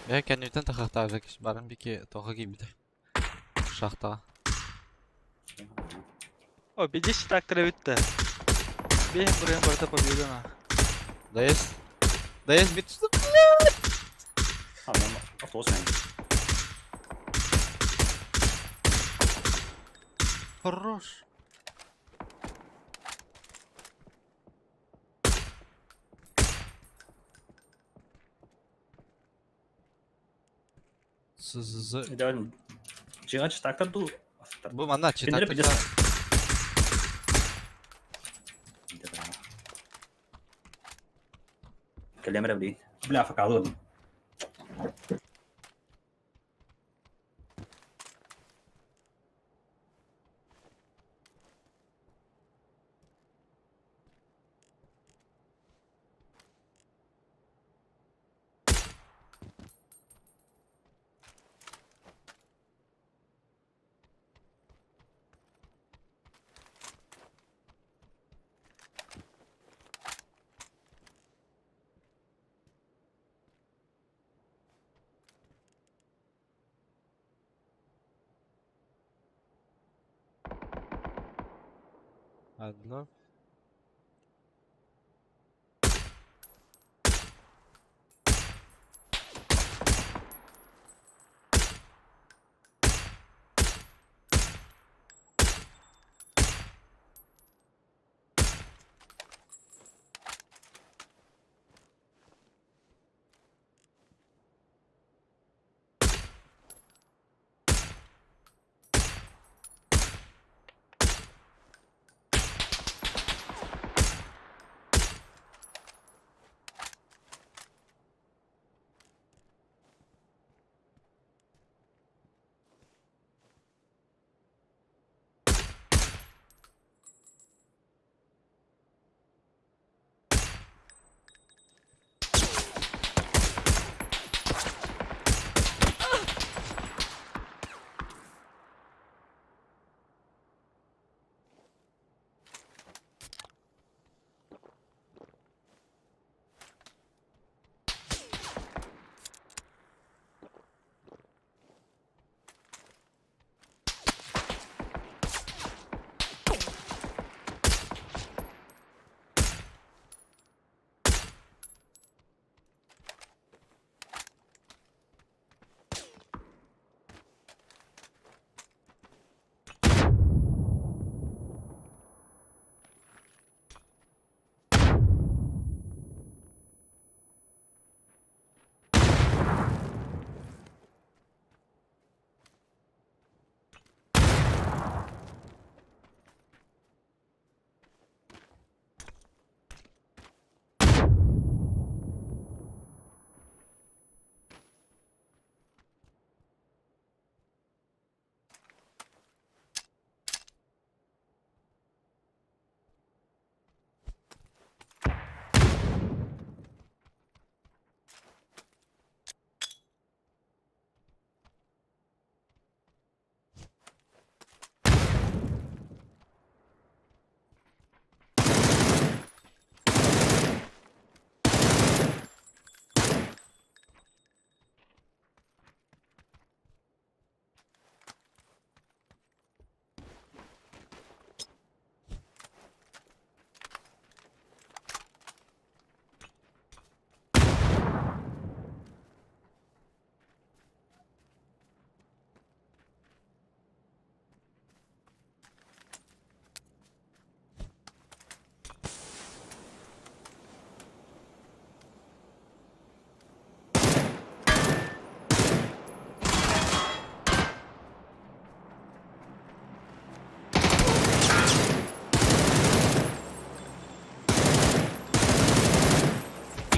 Я кэнниттэн тахахтаабыт баран бики тоҕо киирбитэ. Шахтаҕа. О, 50 трактор эбит да. Бэйэм буруйум барыта победа на. Да есть. Да есть бит. А, автобус мен. Хорош. З з з. Жигач трактор ду. Бу манна Кинилэр читать. билес. Кэлэмэрэ блин. Бля, факалын. Одно.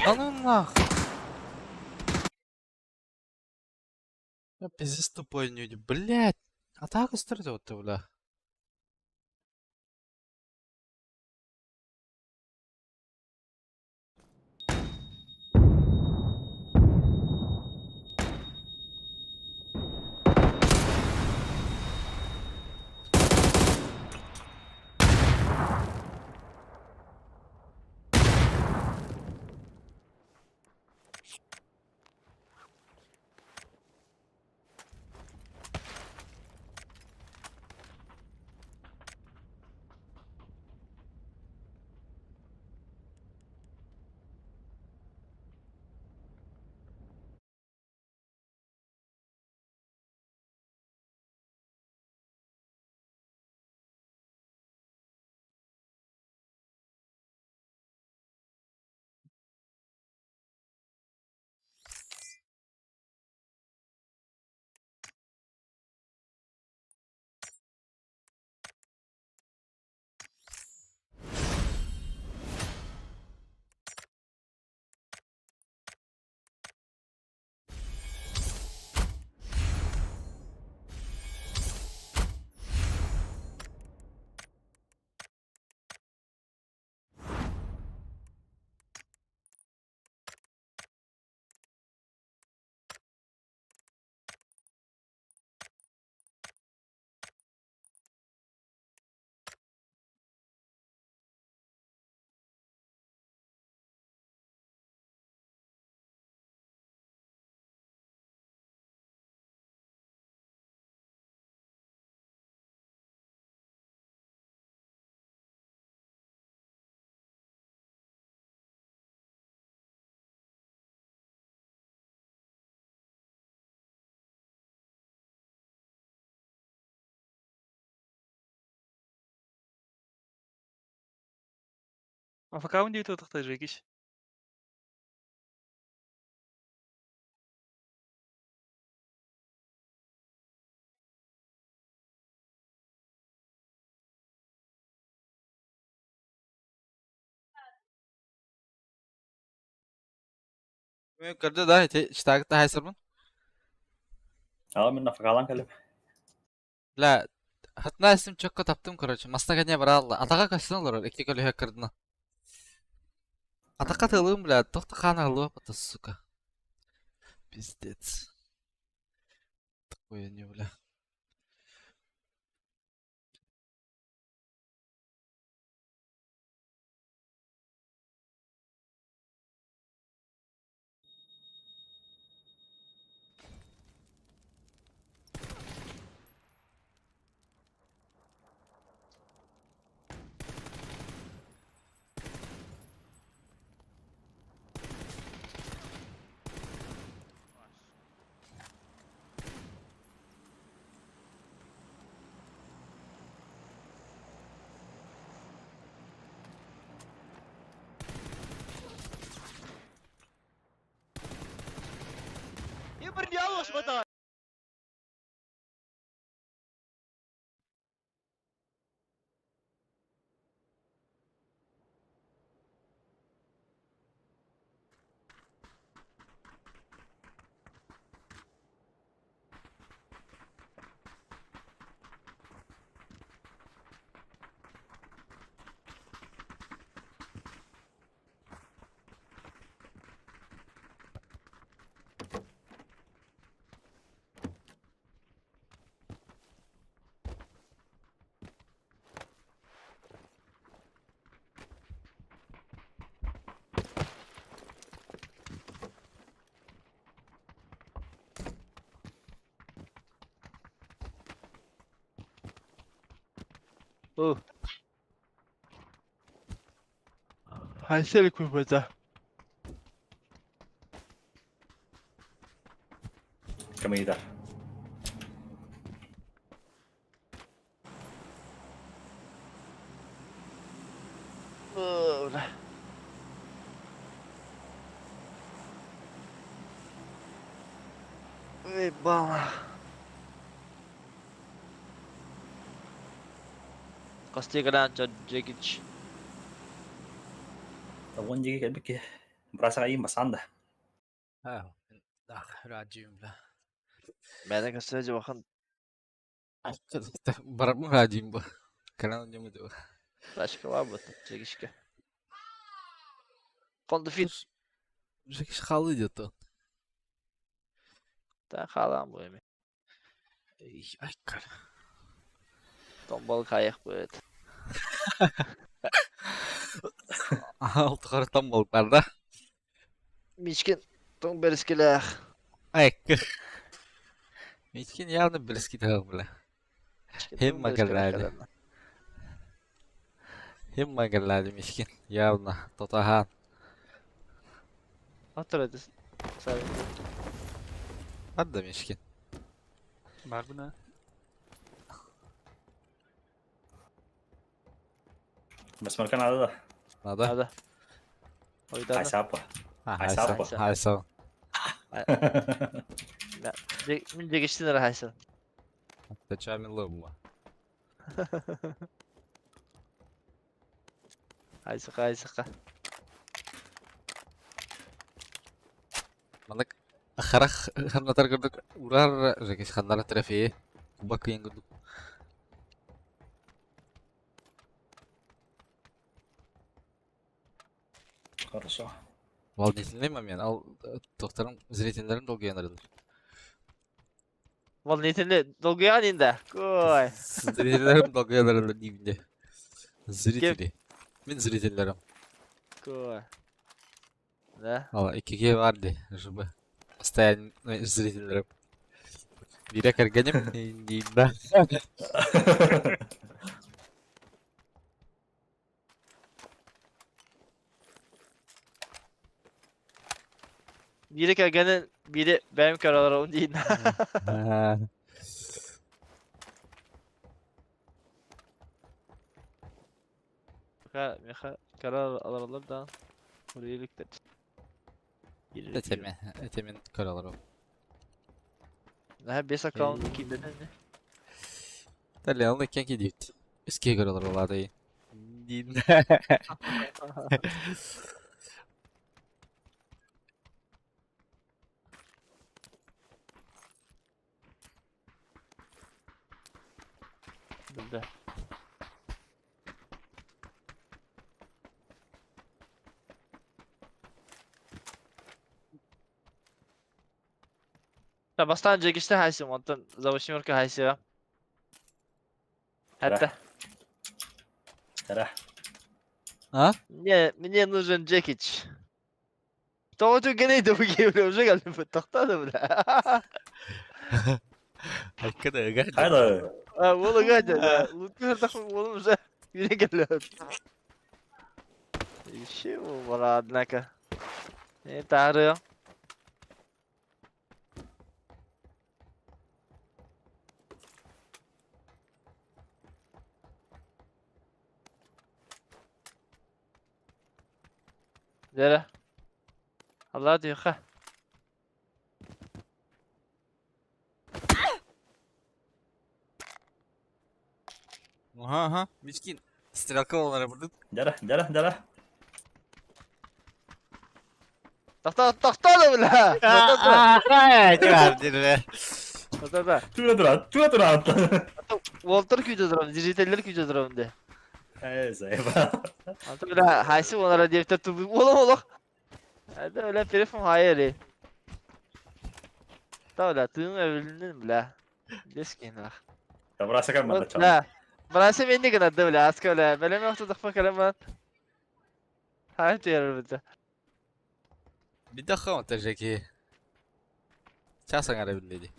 Да ну нахуй. Я пиздец тупой люди, блядь. А так вот ты, бля. Афакаун диэбит утахта Жекич. Көрдө да, ити штагта хайсармын. Aa мин нафакалан кэлим. Бля, хатна эсим чокко таптым, короче. Маста кене баралла. Атака көстөн олорор, икки көлүһө кырдына. Атака тылым, бля, тохта хана алып, это сука. Пиздец. Такое не, бля. Хайсер күбөтө. Кымыйда. Ебала. Костигран Джекич. Тавон диги кэлбикки. Брасаҕа иин басаан да. Мээнэ көстө дьуохан Барабын радиум бу. Кэлэн оонньуом дуо? тачка баабыт чэгишке. Конду фит. Жекиш хаалыы диэт он. Та хаалаан бу эми. Айкар. Томбол кайык быт. Алтыгар томбол бар да. Мичкин тоң бэрискилээх. Айкыр. Мичкин явно близкий тағы бля. Хем магаллаали. Хем магаллаали Мичкин. Явно. Тотахан. Атыр эдис. Адда Мичкин. Бар бына. Басмаркан ада да. Надо. Ада. Ойда. Хайсапа. Хайса. Хайса. Мин дегештин ара хайса. Тачами лымма. Хайса хайса. Маннык харах хамнатар курдук урар жекиш ханнара трофеи. Куба кыйын курдук. Хорошо. Волнительный момент. Ал тохторум зрительлерим долгуянарылар. Волнительный долгуян инде. Кой. Зрительлерим долгуянарылар деймде. Зрители. Мин зрительлерим. Кой. Да. Ал икиге бар ди. Жыбы. Постоянный зрительлерим. Бире кергеним дейм да. Biri kelgenin biri benim karalarım değil. Миха, Миха, karar alırlar da. Buraya yüklet. Этеме, этемен көрө Daha 5 account kimden ne? Талианлы кен кидит. Иске көрө олар дейм. Bildi. Ta бастан жегиште хайсы, онтон завышимерка хайсы. Hatta. Тара. А? Мне, мне нужен Джекич. Тоҕо түгэнэй да бу бля, уже geldim тоқтады бля. Айкада ыга. Хайда. А, Ола гадя, лутка олым уже үйрен келет. Еще бара, однако. Это ары. Дere. Allah diyor ha. Аха, аха. Мичкин. Стрелка олар бурдук. Дара, дара, дара. Тохто, тохто бля. Тохто, тохто. Тура тура, тура тура. Волтер күйде турам, зрительдер күйде турам де. Э, заеба. Anta бля, хайсы onlara diye tubu. Oğlum oğlum. Hadi öyle telefon hayır. Та бля, тыын өвлүнүн бля. Лескен ах. Браса кам манда чал. Бля. Браса менни гына да бля, аска бля. Белем яхты дахма калама. Хайр тиер бит. Бидде хамата жеки. Часан ара биледи.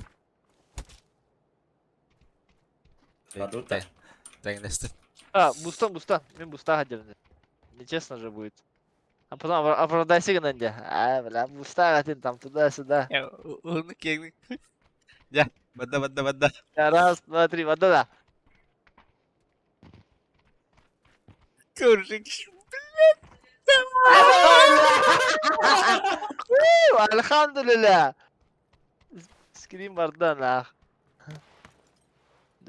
Радута. Теңнестин. А, бустан, бустан. Мен буста хотел. Нечестно же будет. А потом оправдайся гына инде. А, бля, буста хотел там туда-сюда. Уну кеңник. Я, бада бада бада. Раз, два, три, вот да. Көржек. Alhamdulillah. Скрин бардан ах.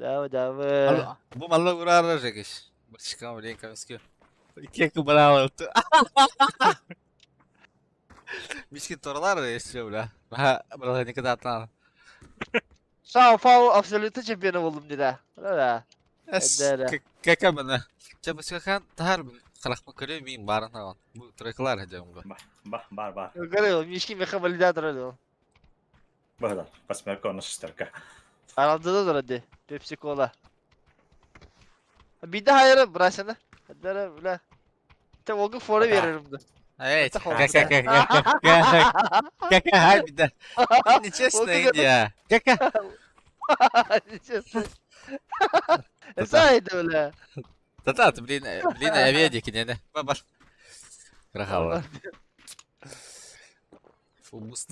Да, да. Бу малла урара жекиш. Бачкам блин камски. Кек брал. Мишкин торалар еще, бля. Бля, никогда атан. Шау фау абсолютно чемпионы болдум дида. Да. Кака мына. Ча бу тахар харахма көрө мин барын аган. Бу тройкалар хажам бу. Ба, бар, бар. Көрө, Мишкин меха валидатор ол. Бахда, восьмерка, на шестерка. Аралдыда доради. Пепси кола. Bir daha hayır брасена. Хадара бля. Те волгу фора берерим да. Эй, кака кака кака хай бида. Нечестно, Индия. Кака. Нечестно. Это бля. Да-да, блин, блин, я ведик, не, не. Бабар. Крахала. Фу, буст.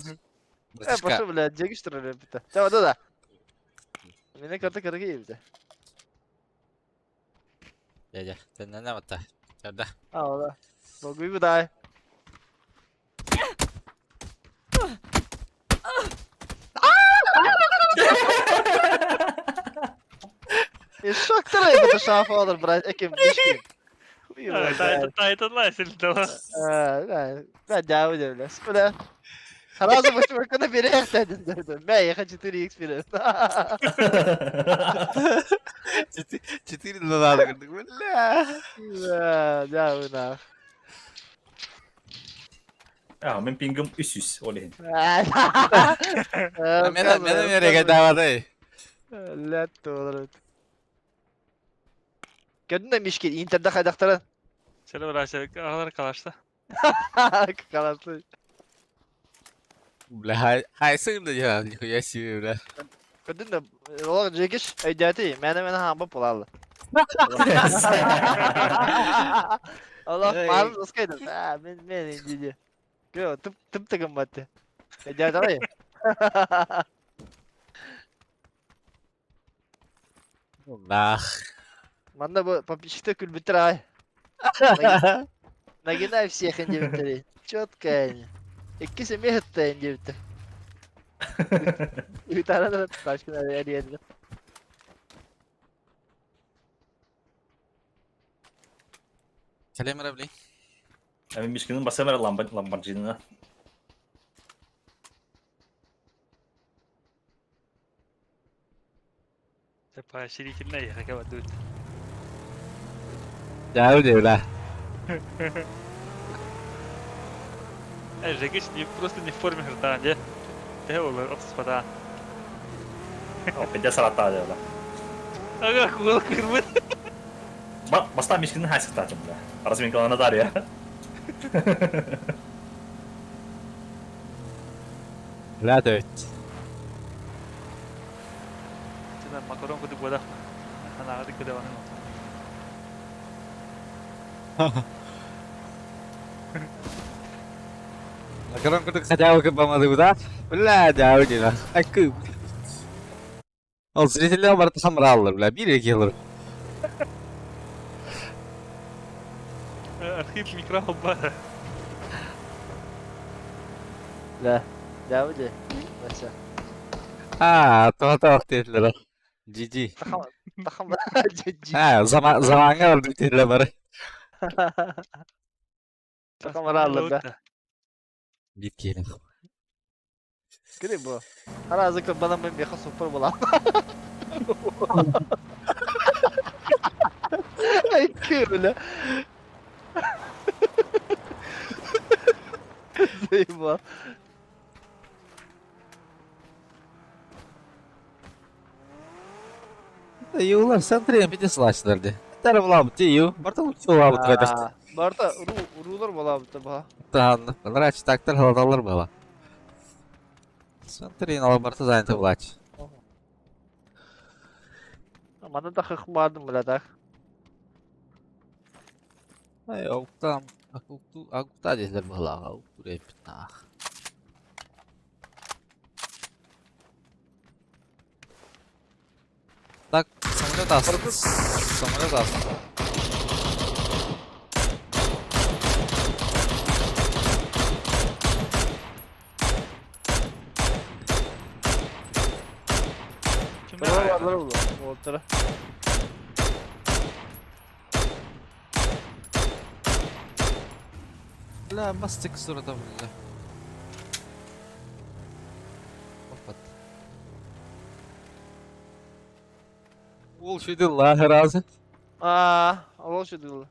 Пошел, бля, дегиш турар бит. Давай, да, да. Меня карта карга ебде. Дядя, ты на нам это. Да. А, да. Долгую дай. Шактара это шафа брат, эким мишкин. Тайтанлай силдала. Да, да, бля. Бля. Сразу восьмерка на берег тянет. Бля, я хочу 4х вперед. 4 надо, бля. Да, да, вы нах. А, мен пингым 300, олейін. Мен мереге давадай. Ләт олар. Көрдүң да мишки интерде кайдактарын. Сені бір аша алар калашта. Калашты. Бля, хай хайсың да я, нихуя себе, бля. Көрдүң да олар жегиш өйдөтү. Мени мени хамба болалы. Allah марын ускайды. А, мен мен инди. Гө, тып тып тыгын батты. Өйдөтү алай. Нах. Манда бу подписчиктер күлбүттөр ай. Нагинай всех индивидуалей. Четко они. Икки месяца индивидуал. Үтара ташкын әрі Калемера, блин. А мен мишкинин баса бер Ламборджини. Типа ширитимне яха кабадут. Да, бля. Жегиш не просто не в форме хрта, не? Те олар отспада. О, 50 сарата бля. Ага, кул кырмыт. Ба, баста мишкинин хайсы тачым, бля. Разминкалана дарья. Бля, да. Сена макарон куды бода. Ана ады куды ваны. Макарон куды хотя бы бамады да? Бля, да, да. Акы. Ол зрительдер бар хамраллар, бля, бир эки алыр. Архив микрофон бар. Да. Да, уди. Баса. А, то дедлер. GG. Тахам, тахам. GG. А, заман заманга бар дедлер бар. Тахам аралар да. Бит келин. Кире бу. Ара азык бана мен беха супер була. Ай күле. Заебал. Юлар центре бите слачтарды. Тар булам ти ю. Барта учула бут кайдашты. Барта уру урулар була бут ба. Тан, нрач тактар халдалар була. Центре ала барта занята булач. Мана да хахмадым бля так. Ай, октам, агукту, агукта дезлер була, агукту репнах. Так, самолет астı. Самолет астı. Var var var. Oltara. Бля, мастик сурата бля. Уол шүйді лаһыразы. Аа, ол шүйді.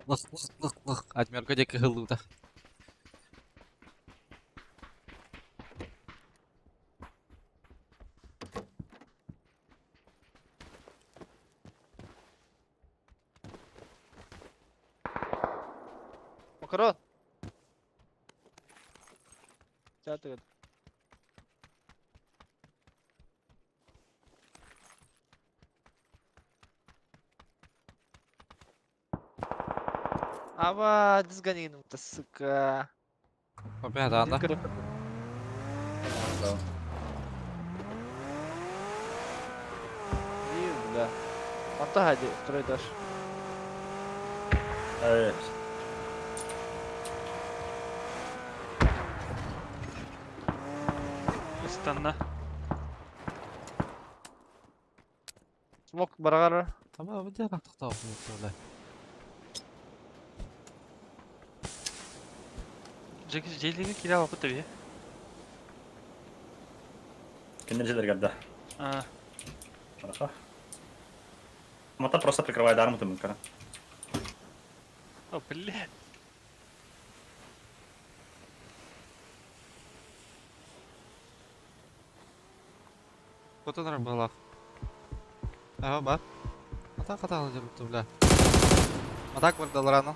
Лых, лых, лых, лых. Адмерго диэки ыһыллыбыта. Макарон. Театр. Ава, дизганин-то, сука. Опять анда. И, бля. Онто хади, второй этаж. Ыстанна. Смок барагар. Tamam, bu diğer artık da oldu. Дьиэлиги киирэ алаппыт эбии. Кинилэр дьиэлэригэр да. Аа, Хорошо. Мата просто прикрывает арму ты мункара. О, блядь. Хотон была. Ага, бар. Ата каталы жүрүптү, бля. Атак бар далараны.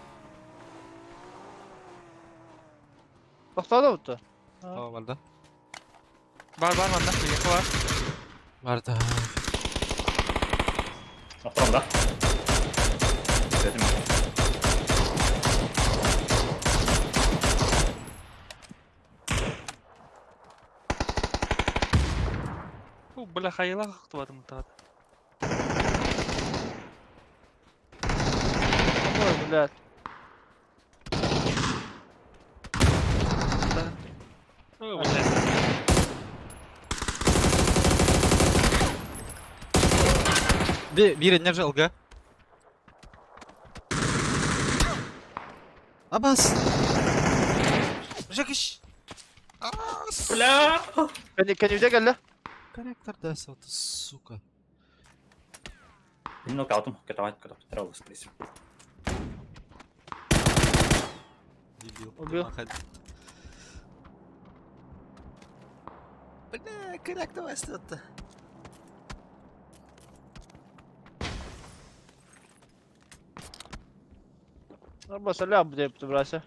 Тохтоодо буту. Ага, бар да. Бар бар манна, биһиэхэ бар. Бар да. На втором, да? Этим. Бу бля хайылаах охтубатым таата. Ой, блядь. О, блядь. Би бир не ЛГ. Абас. Жекиш. Бля! Кэннибитэ кэллэ. Корректор да, вот, сука. Нокаутом, катавать, катавать, траву, скорее всего. Дебил. Убил. Бля, коррект давай что-то. Абас, ля, блядь, брася.